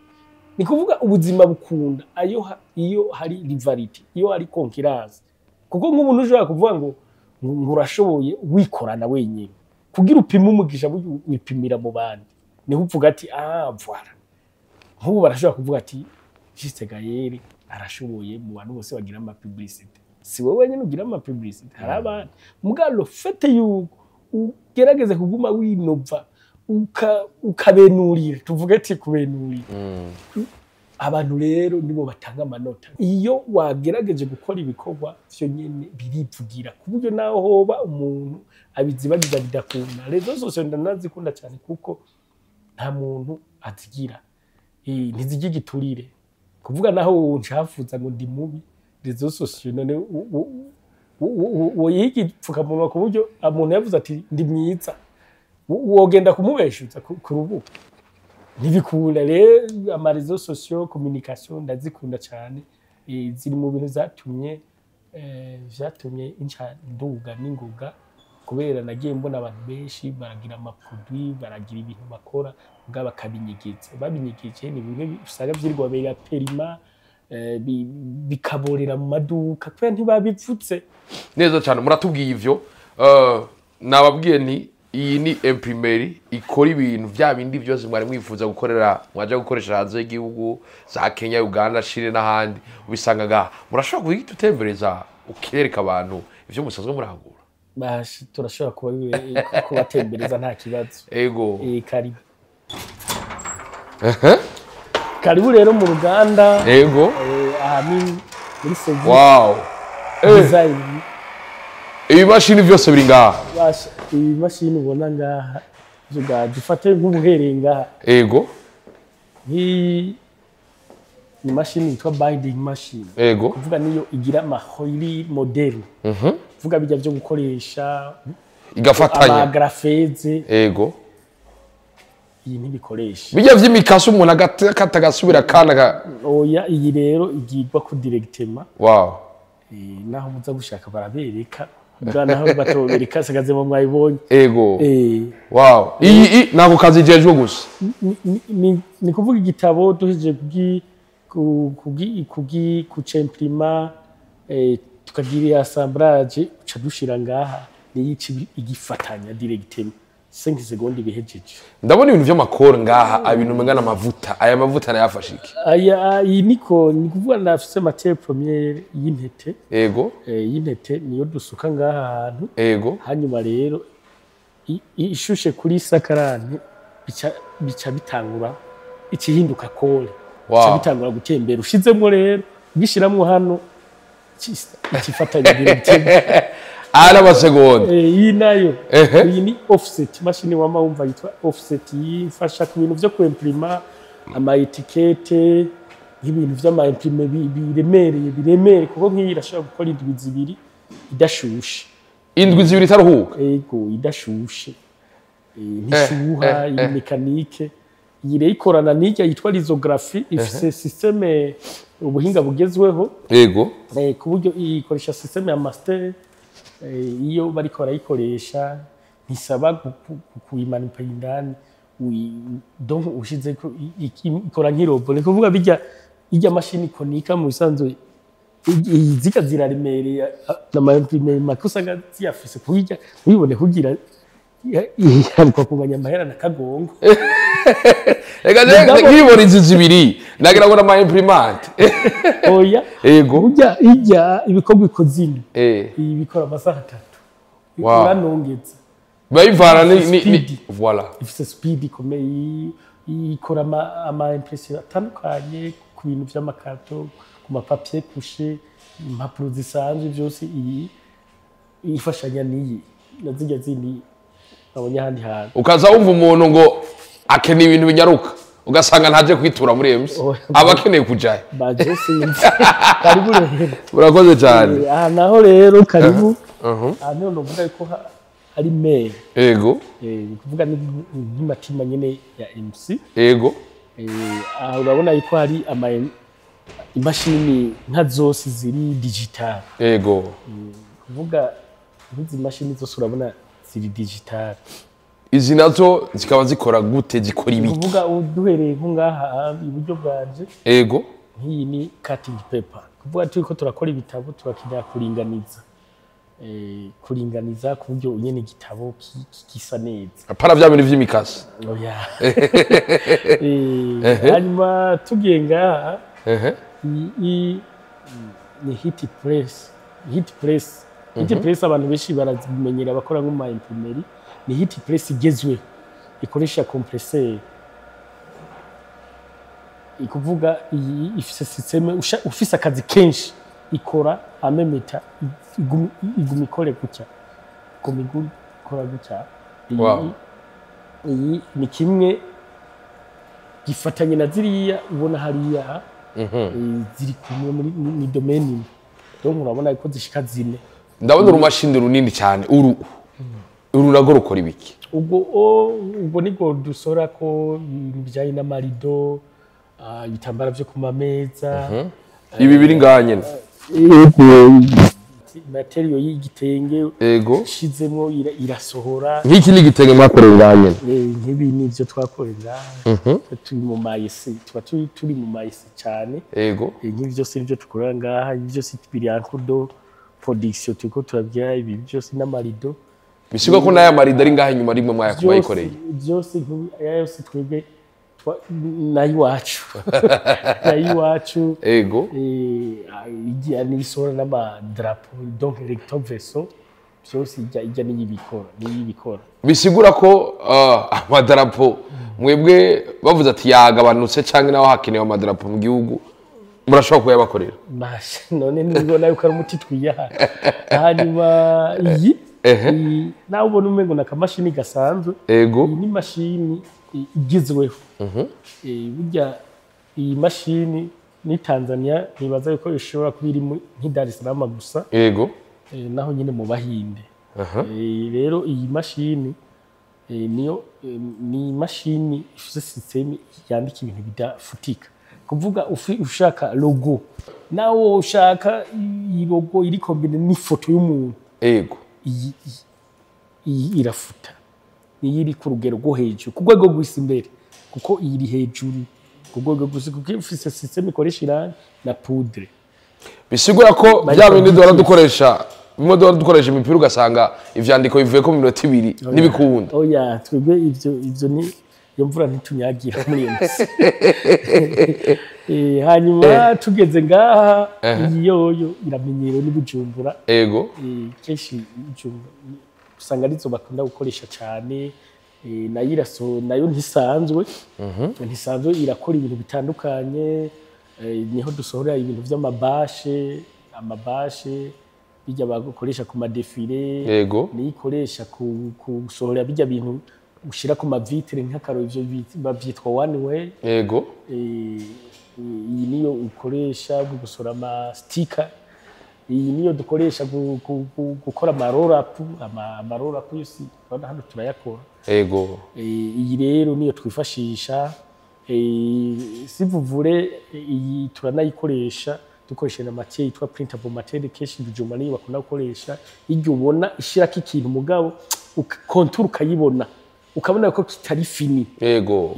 Ni kuvuga ubuzima bukunda ayo iyo hari rivalité, iyo hari concurrence, kuko nk'umuntu ushobora kuvuga ngo urashoboye wikorana wenyine, kugira upime umugisha burya wipimira mu bandi, niho uvuga ati ah voilà. Nk'ubu barashobora kuvuga ati Juste Gaël arashoboye mu bantu bose bagira ama publicité. Si wowe wenyine ugira ama publicité, hari abandi. Muga le fait yuko ugerageze kuguma winova, ukabenurira, tuvuge ati kubenurira abantu, rero nibo batanga amanota. Iyo wagerageje gukora ibikorwa vyo nyene birivugira, ku buryo naho hoba umuntu abizibagiza bidakunda. Réseaux sociaux ndanazikunda cyane, kuko nta muntu azigira, ntizijya igiturire. Kuvuga naho ncafuza ngo ndi mubi, réseaux sociaux none woyiha igipfukamunwa, ku buryo umuntu yavuze ati ndi mwiza, wogenda kumubeshuza ku rubuga, ntibikunda. Rero ama réseaux sociaux, communication, ndazikunda cyane. Ziri mu bintu vyatumye inca nduga n'ingoga, kubera nagiye mbona abantu benshi baragira ama produits, baragira ibintu bakora mbwa bakabinyegeza. Babinyegeje ni bimwe usanga vyirirwa biraperima, bikaborera mu maduka kubera ntibabivutse. Neza cyane, muratubwiye ivyo. Nababwiye nti Iyi ni imprimerie ikora ibintu vya bindi byose mwari mwifuza gukorera, mwaja gukoresha hanze y'igihugu, za Kenya, Uganda, Chile n'ahandi, ubisanga ngaha. Murashobora guhita utembereza ukereka abantu ivyo musanzwe murangura? Bashi, turashobora kubatembereza, nta kibazo. Ego. Karibu, karibu rero mu ruganda. Ego. Aha ni muri service Wow. design. Ibimashini byose biri ngaha? Basha, iyi mashini ubona ngaha vuga, dufate nk'ubuhereye ngaha. Ego. Nk'iyi ni mashini yitwa binding machine. Ego. Kuvuga niyo igira amahori modèle, kuvuga bijya byo gukoresha Igafatanya. Amagrafeze. Ego. Iyi ntibikoresha. Bijya vy'imikasi, umuntu agakata agasubira kana ka. Oya, iyi rero igirwa ku directement. Wow. Naho muza gushaka barabereka bwa, naho batobereka sigaze mu mwayibonye. Ego. Wow, iyi nako kazi jejwe gusa. Ni kuvuga igitabo duhejeje kugi ku- kugi kugi kucemprima, tukagira assemblage, uca dushira ngaha, niyo ica igifatanya directement, 5 secondes bihejeje. Ndabona ibintu vy'amakoro ngaha, ibintu umenga n'amavuta. Aya mavuta nayafashe iki? Aya, iyi niko ni kuvuga ndafise matière première y'intete. Ego. Y'intete niyo dusuka ngaha hantu. Ego. Hanyuma rero ishushe kuri sakarani, bica bitangura ikihinduka colle. Bica bitangura gutembera. Ushizemwo rero, ugishiramwo hano, ikifatanya directement. Ari amasegonda. Iyi nayo, iyi ni offset machine, wama wumva yitwa offset, yifasha ku bintu vyo kwimprima ama étiquette, nk'ibintu vy'ama imprimé biremereye biremereye, kuko nk'iyi irashobora gukora indwi 2 idashushe. Indwi 2 itaruhuka? Ego, idashushe. Ntishuha, iyi mécanique. Iyi rero ikorana n'irya yitwa risographie, ifise système, ubuhinga bugezweho. Ego. Ku buryo ikoresha système ya master. Iyo bariko barayikoresha ntisaba kuyimanuka indani. Donc ushizeko ikora nk'i robot, ni kuvuga bijya irya mashini konika mu bisanzwe zika ziraremereye, n'ama imprimé make usanga ziyafise, kuburyo ntibibone kugira iharuka kunganya amahera na kagongo. Reka nkibona izi zibiri nagira ngo n'ama imprimante. Oya. Ego. Burya ijya ibikorwa ikoze ino, iyi bikora amasaha 3. Uranongeza. Biba bivana ni Speed. Voilà. Ifise speed ikomeye, ikora ama impression atandukanye ku bintu vy'amakato, ku ma papier couché, impapuro zisanzwe, byose. Iyi ifashanya n'iyi na zirya zindi nabonye ahandi hantu. Ukaza wumva umuntu ngo akeneye ibintu binyaruka, ugasanga ntaje kwitura muri MC. Oya. Aba akeneye kujayo. Baje sinzi, karibu rero. Urakoze cyane. Aha naho rero karibu, aha niho novuga yuko hari mail. Ego. Ni kuvuga ni nk'imatima nyene ya MC. Ego. Aha urabona yuko hari ama imashini nka zose ziri digital. Ego. Kuvuga nk'izi mashini zose urabona ziri digital. Izi nazo zikaba zikora gute, zikora ibiki? Kuvuga duhereye nko ngaha iburyo bwanje, Ego. nk'iyi ni cutting paper. Kuvuga turiko turakora ibitabo, turakenera kuringaniza, kuringaniza ku buryo nyene igitabo gisa neza. Apana vya bintu vy'imikasi. Oya. Hanyuma tugiye ngaha, iyi ni heat press. Heat press, heat press abantu benshi barazimenyera, abakora nko mu ma imprimerie. Ni heat press igezweho ikoresha compresseur. Ikuvuga iyi ifise système, ufise akazi kenshi, ikora amemeta, iguma ikore gutya, iguma ikora gutya. Iyi ni kimwe gifatanye na ziriya ubona hariya. Ziri kumwe muri ni domaine imwe, donc urabona ko zishika zine. Ndabona urumashini runini cyane, uru narwo rukora ibiki? Ubwo nibwo dusora ko ibintu bijyanye n'amarido, ibitambara byo ku mameza. Ibi biri ngaha nyene? Yego, matériau y'igitenge shizemo irasohora. Nk'iki ni igitenge mwakoreye ngaha nyene? Nk'ibi nivyo twakorera, turi mu mayesi, tuba turi mu mayesi cyane. Nk'ibi byose nivyo dukorera ngaha. Ibi byose biri en cours de production, turiko turabya ibi byose n'amarido. Bisigwa ko n'aya marido ari ngaha inyuma rimwe mwayikoreye. Byose aya yose twebwe nayiwacu nayiwacu. Ego. Ijya n'isohora n'amadarapo, donc recto verso byose ijya n'iyibikora n'iyibikora. Bisigura ko amadarapo mwebwe bavuze ati yagabanutse cyangwa naho hakenewe amadarapo mu gihugu murashobora kuyabakorera. Basha none nubwo yuko ari umuti twiyaha. Hanyuma iyi nawe ubona umengo na kamashini gasanzwe. Ego. Iyi ni mashini igezweho. Burya iyi mashini ni Tanzania ntibaza yuko ishobora kuba iri nk'i Dar es Salaam gusa. Ego. Naho nyine mu Bahinde. Rero iyi mashini niyo ni imashini ifite système yandika ibintu bidafutika. Kuvuga ushaka logo, nawe ushaka iyi logo iri combine n'ifoto y'umuntu. Ego. Iyi irafuta. Niyo iri ku rugero rwo hejuru, ku rwego rw'isi imbere, kuko iyi iri hejuru ku rwego rw'isi, kuko ifise système ikoresha irangi na poudre. Bisigura ko bya bindi duhora dukoresha, bimwe duhora dukoresha imipira ugasanga ivyandiko bivuye ko mu minota ibiri n'ibikunda. Oya, twebwe ivyo ni iyo mvura ntitunyagira muri iyo misi. Hanyuma tugeze ngaha, iyi yoyo iramenyerewe n'i Bujumbura. Ego. Kenshi Bujumbura usanga arizo bakunda gukoresha cyane. Nayo iraso nayo ntisanzwe. Ntisanzwe, irakora ibintu bitandukanye. Niho dusohora ibintu vy'amabashe, amabashe bijya bakoresha ku ma défilé. Ego. Niyo ikoresha ku gusohora bijya bintu ushira ku ma vitre nk'akaro, ivyo bavyitwa one way. Ego. Iyi niyo ukoresha mu gusohora ama sticker. Iyi niyo dukoresha gukora ama roll-up, ama roll-up yose urabona hano turayakora. Ego. Iyi rero niyo twifashisha. Sivuvure iyi turanayikoresha dukoresheje na matière yitwa printable material. Kenshi Bujumbura niyo bakunda gukoresha, iryo ubona ishirako ikintu mugabo contour ukayibona, ukabona ko kitari fini. Ego.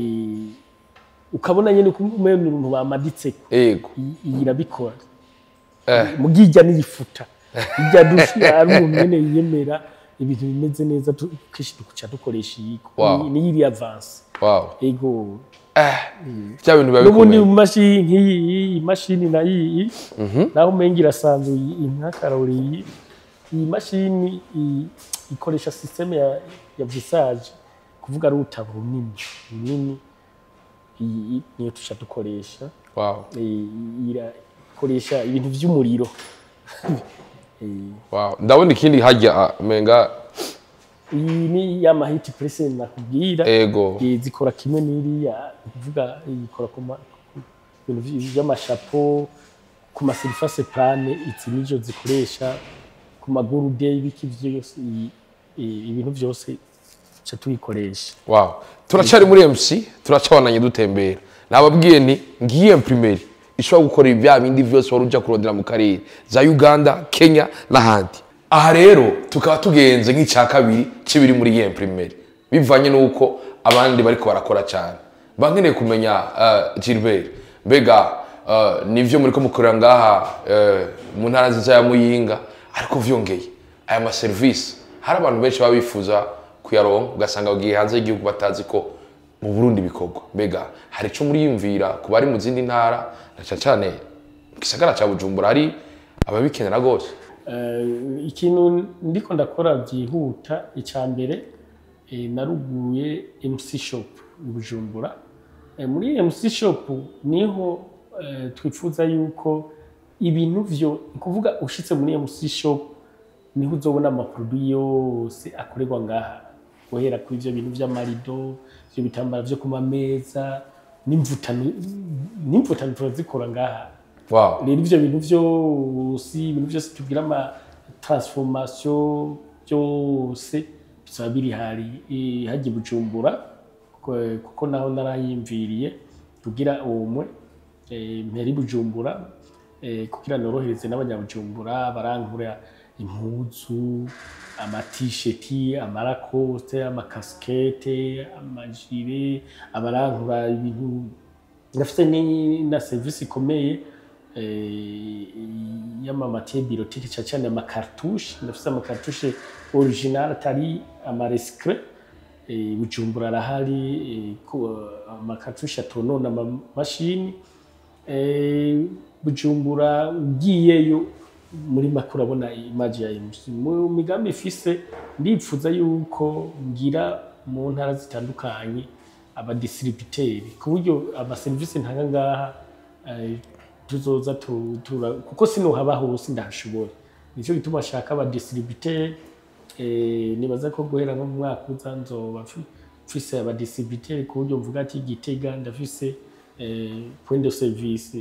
Ukabona nyene ko umenye uruntu bamaditseko. Ego. Iyi irabikora. Mugijya niyifuta ijya dushi ari umuntu nyene yiyemera ibintu bimeze neza, kenshi duca dukoresha iyi. Niyo iri avancée. Ego. Bya bintu biba N'ubundi bikomeye. Mashini nk'iyi, iyi mashini na iyi naho umenga irasanzwe, iyi nka karori, iyi mashini ikoresha système ya vissage, kuvuga ari urutabo runini runini, iyi niyo tuca dukoresha. Irakoresha ibintu vy'umuriro. Wow, ndabona ikindi hajya menga. Iyi ni ya ma heat press nakubwira. Ego. Zikora kimwe n'iriya, ni kuvuga ikora ku bintu vy'ama chapeau, ku ma surface plane, izi nizo zikoresha ku ma gourde, ibiki vyose, ibintu vyose ca tuyikoresha. Wow, turacari muri MC, turacabananye dutembera. Nababwiye nti ngiye imprimerie ishobora gukora ibya bindi vyose wari uja kurondera mu karere za Uganda, Kenya n'ahandi. Aha rero tukaba tugenze nk'icya kabiri c'ibiri muri iyi imprimerie, bivanye n'uko abandi bariko barakora cyane. Mba nkeneye kumenya, Gilbert, mbega nivyo muriko mukorera ngaha mu ntara nziza ya Muyinga, ariko vyongeye aya ma service hari abantu benshi baba bifuza kuyaronka, ugasanga bagiye hanze y'igihugu batazi ko mu Burundi bikorwa. Mbega hari ico muriyumvira ku bari mu zindi ntara, na cane cane mu gisagara ca Bujumbura hari ababikenera rwose? Ikintu ndiko ndakora byihuta, icya mbere, naruguye MC Shop i Bujumbura. Muri MC Shop niho twifuza yuko ibintu vyo ni kuvuga ushitse muri MC Shop niho uzobona ama produit yose akorerwa ngaha, guhera kuri ivyo bintu vy'amarido, ivyo bitambara vyo ku mameza, n'imvutano. N'imvutano turazikora ngaha. Rero ivyo bintu vyose, ibintu vyose tugira ama transformation byose bizaba biri hari hajya i Bujumbura, kuko naho narayimviriye kugira umwe mpera i Bujumbura, kugira norohereze n'abanyabujumbura barankura impuzu, amatisheti, amarakoste, amakasikete, amajire, abarankura ibintu. Ndafite ni na service ikomeye. y'ama matières bureautiques, cyane cyane ama cartouches. Ndafise ama cartouches original, atari ama recyclé. Bujumbura arahari, ama cartouches atonona amamashini. Bujumbura ugiyeyo, muri make urabona image ya MC. Mu migambi ifise, ndipfuza yuko ngira mu ntara zitandukanye aba distributeurs, ku buryo amaserivisi ntanga ngaha tuzoza kuko sinohaba hose ndahashobora. Nico gituma ashaka aba distributeurs. Nibaza ko guhera nko mu mwaka uza nzoba mfise aba distributeurs, ku buryo mvuga ati Gitega ndafise point de service,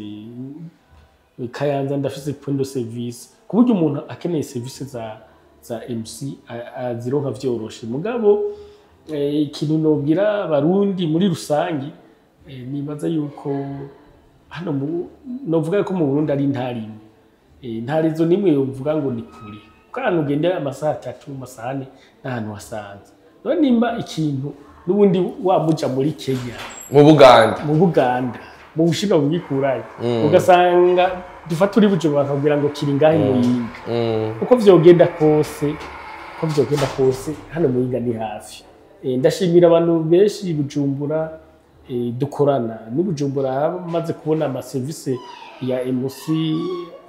Kayanza ndafise point de service, ku buryo umuntu akeneye service za MC azironka vyoroshe. Mugabo ikintu nobwira Abarundi muri rusangi, nibaza yuko hano novuga ko mu Burundi ari intara imwe. Ntarizo nimwe yovuga ngo ni kure, kuko ahantu ugendera amasaha 3, amasaha 4 n'ahantu hasanzwe. None nimba ikintu n'ubundi wamuja muri Kenya, mu Buganda, mu Buganda, mu Bushinwa bugikurayo, ugasanga dufata uri Bujumbura bakakubwira ngo kiri ngahe Muyinga. Uko vyogenda kose, hano Muyinga ni hafi. Ndashimira abantu benshi i Bujumbura dukorana ni Bujumbura, maze kubona amaserivisi ya MC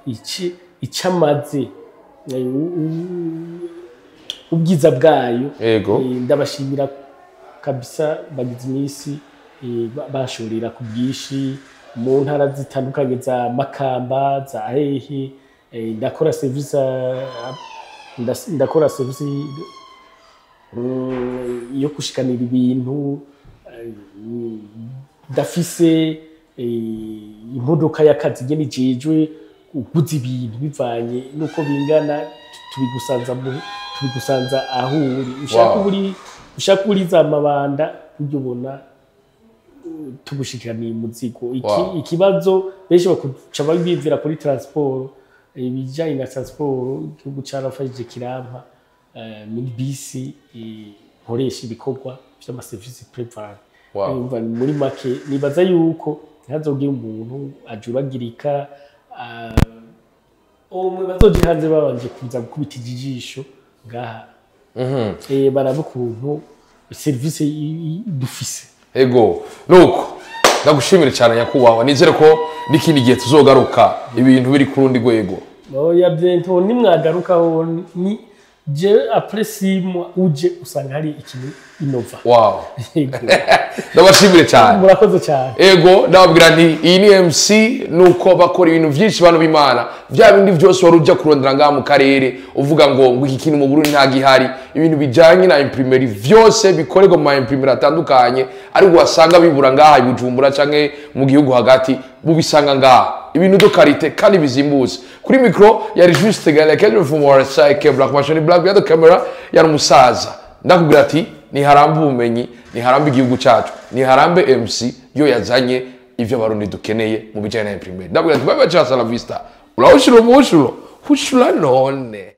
iki icamaze, ubwiza bwayo. Ndabashimira kabisa, bagize iminsi bashorera ku bwinshi mu ntara zitandukanye za Makamba, za hehe. Ndakora service, ndakora service yo gushikanira ibintu. Ndafise imodoka y'akazi nyene ijejwe uguza ibintu bivanye nuko bingana, tubigusanza aho uri ushaka. Uri ushaka uriza amabanda, ujya ubona tugushikiraniye umuzigo. Ikibazo benshi bakuca babivira kuri transport. Ibijyanye na transport, igihugu carafashije kirampa minibisi nkoresha ibikorwa vy'amaserivisi private. Urumva, muri make nibaza yuko ntihazogire umuntu ajuragirika, umwe bazoja hanze babanje kuza gukubita ijisho ngaha, baraba ukuntu serivisi dufise. Ego, nuko ndagushimire cyane nyakubahwa, nizere ko n'ikindi gihe tuzogaruka ibintu biri ku rundi rwego. Oya, bientôt nimwagarukaho ni je après 6 mois uje usanga hari ikintu innova. Yego. Ndabashimire cyane. Murakoze cyane. Ego, ndababwira nti iyi ni MC, nuko bakora ibintu byinshi. Bantu b'Imana, bya bindi byose wari ujya kurondera ngaha mu karere uvuga ngo iki kintu mu Burundi nta gihari, ibintu bijyanye na imprimerie vyose bikorerwa mu ma imprimerie atandukanye, ariko wasanga bibura ngaha i Bujumbura canke mu gihugu hagati, mubisanga ngaha, ibintu de qualité kandi bizimbutse. Kuri micro yari Juste Gale Kendra from RSI Black Machine Black, behind the camera yari umusaza. Ndakubwira ati niharambe ubumenyi, niharambe igihugu cyacu, niharambe MC yo yazanye ivyo Abarundi dukeneye mu bijyanye na imprimerie. Ndakubwira ati bye bye, ciao, la vista, urawushira umushuro hushura none.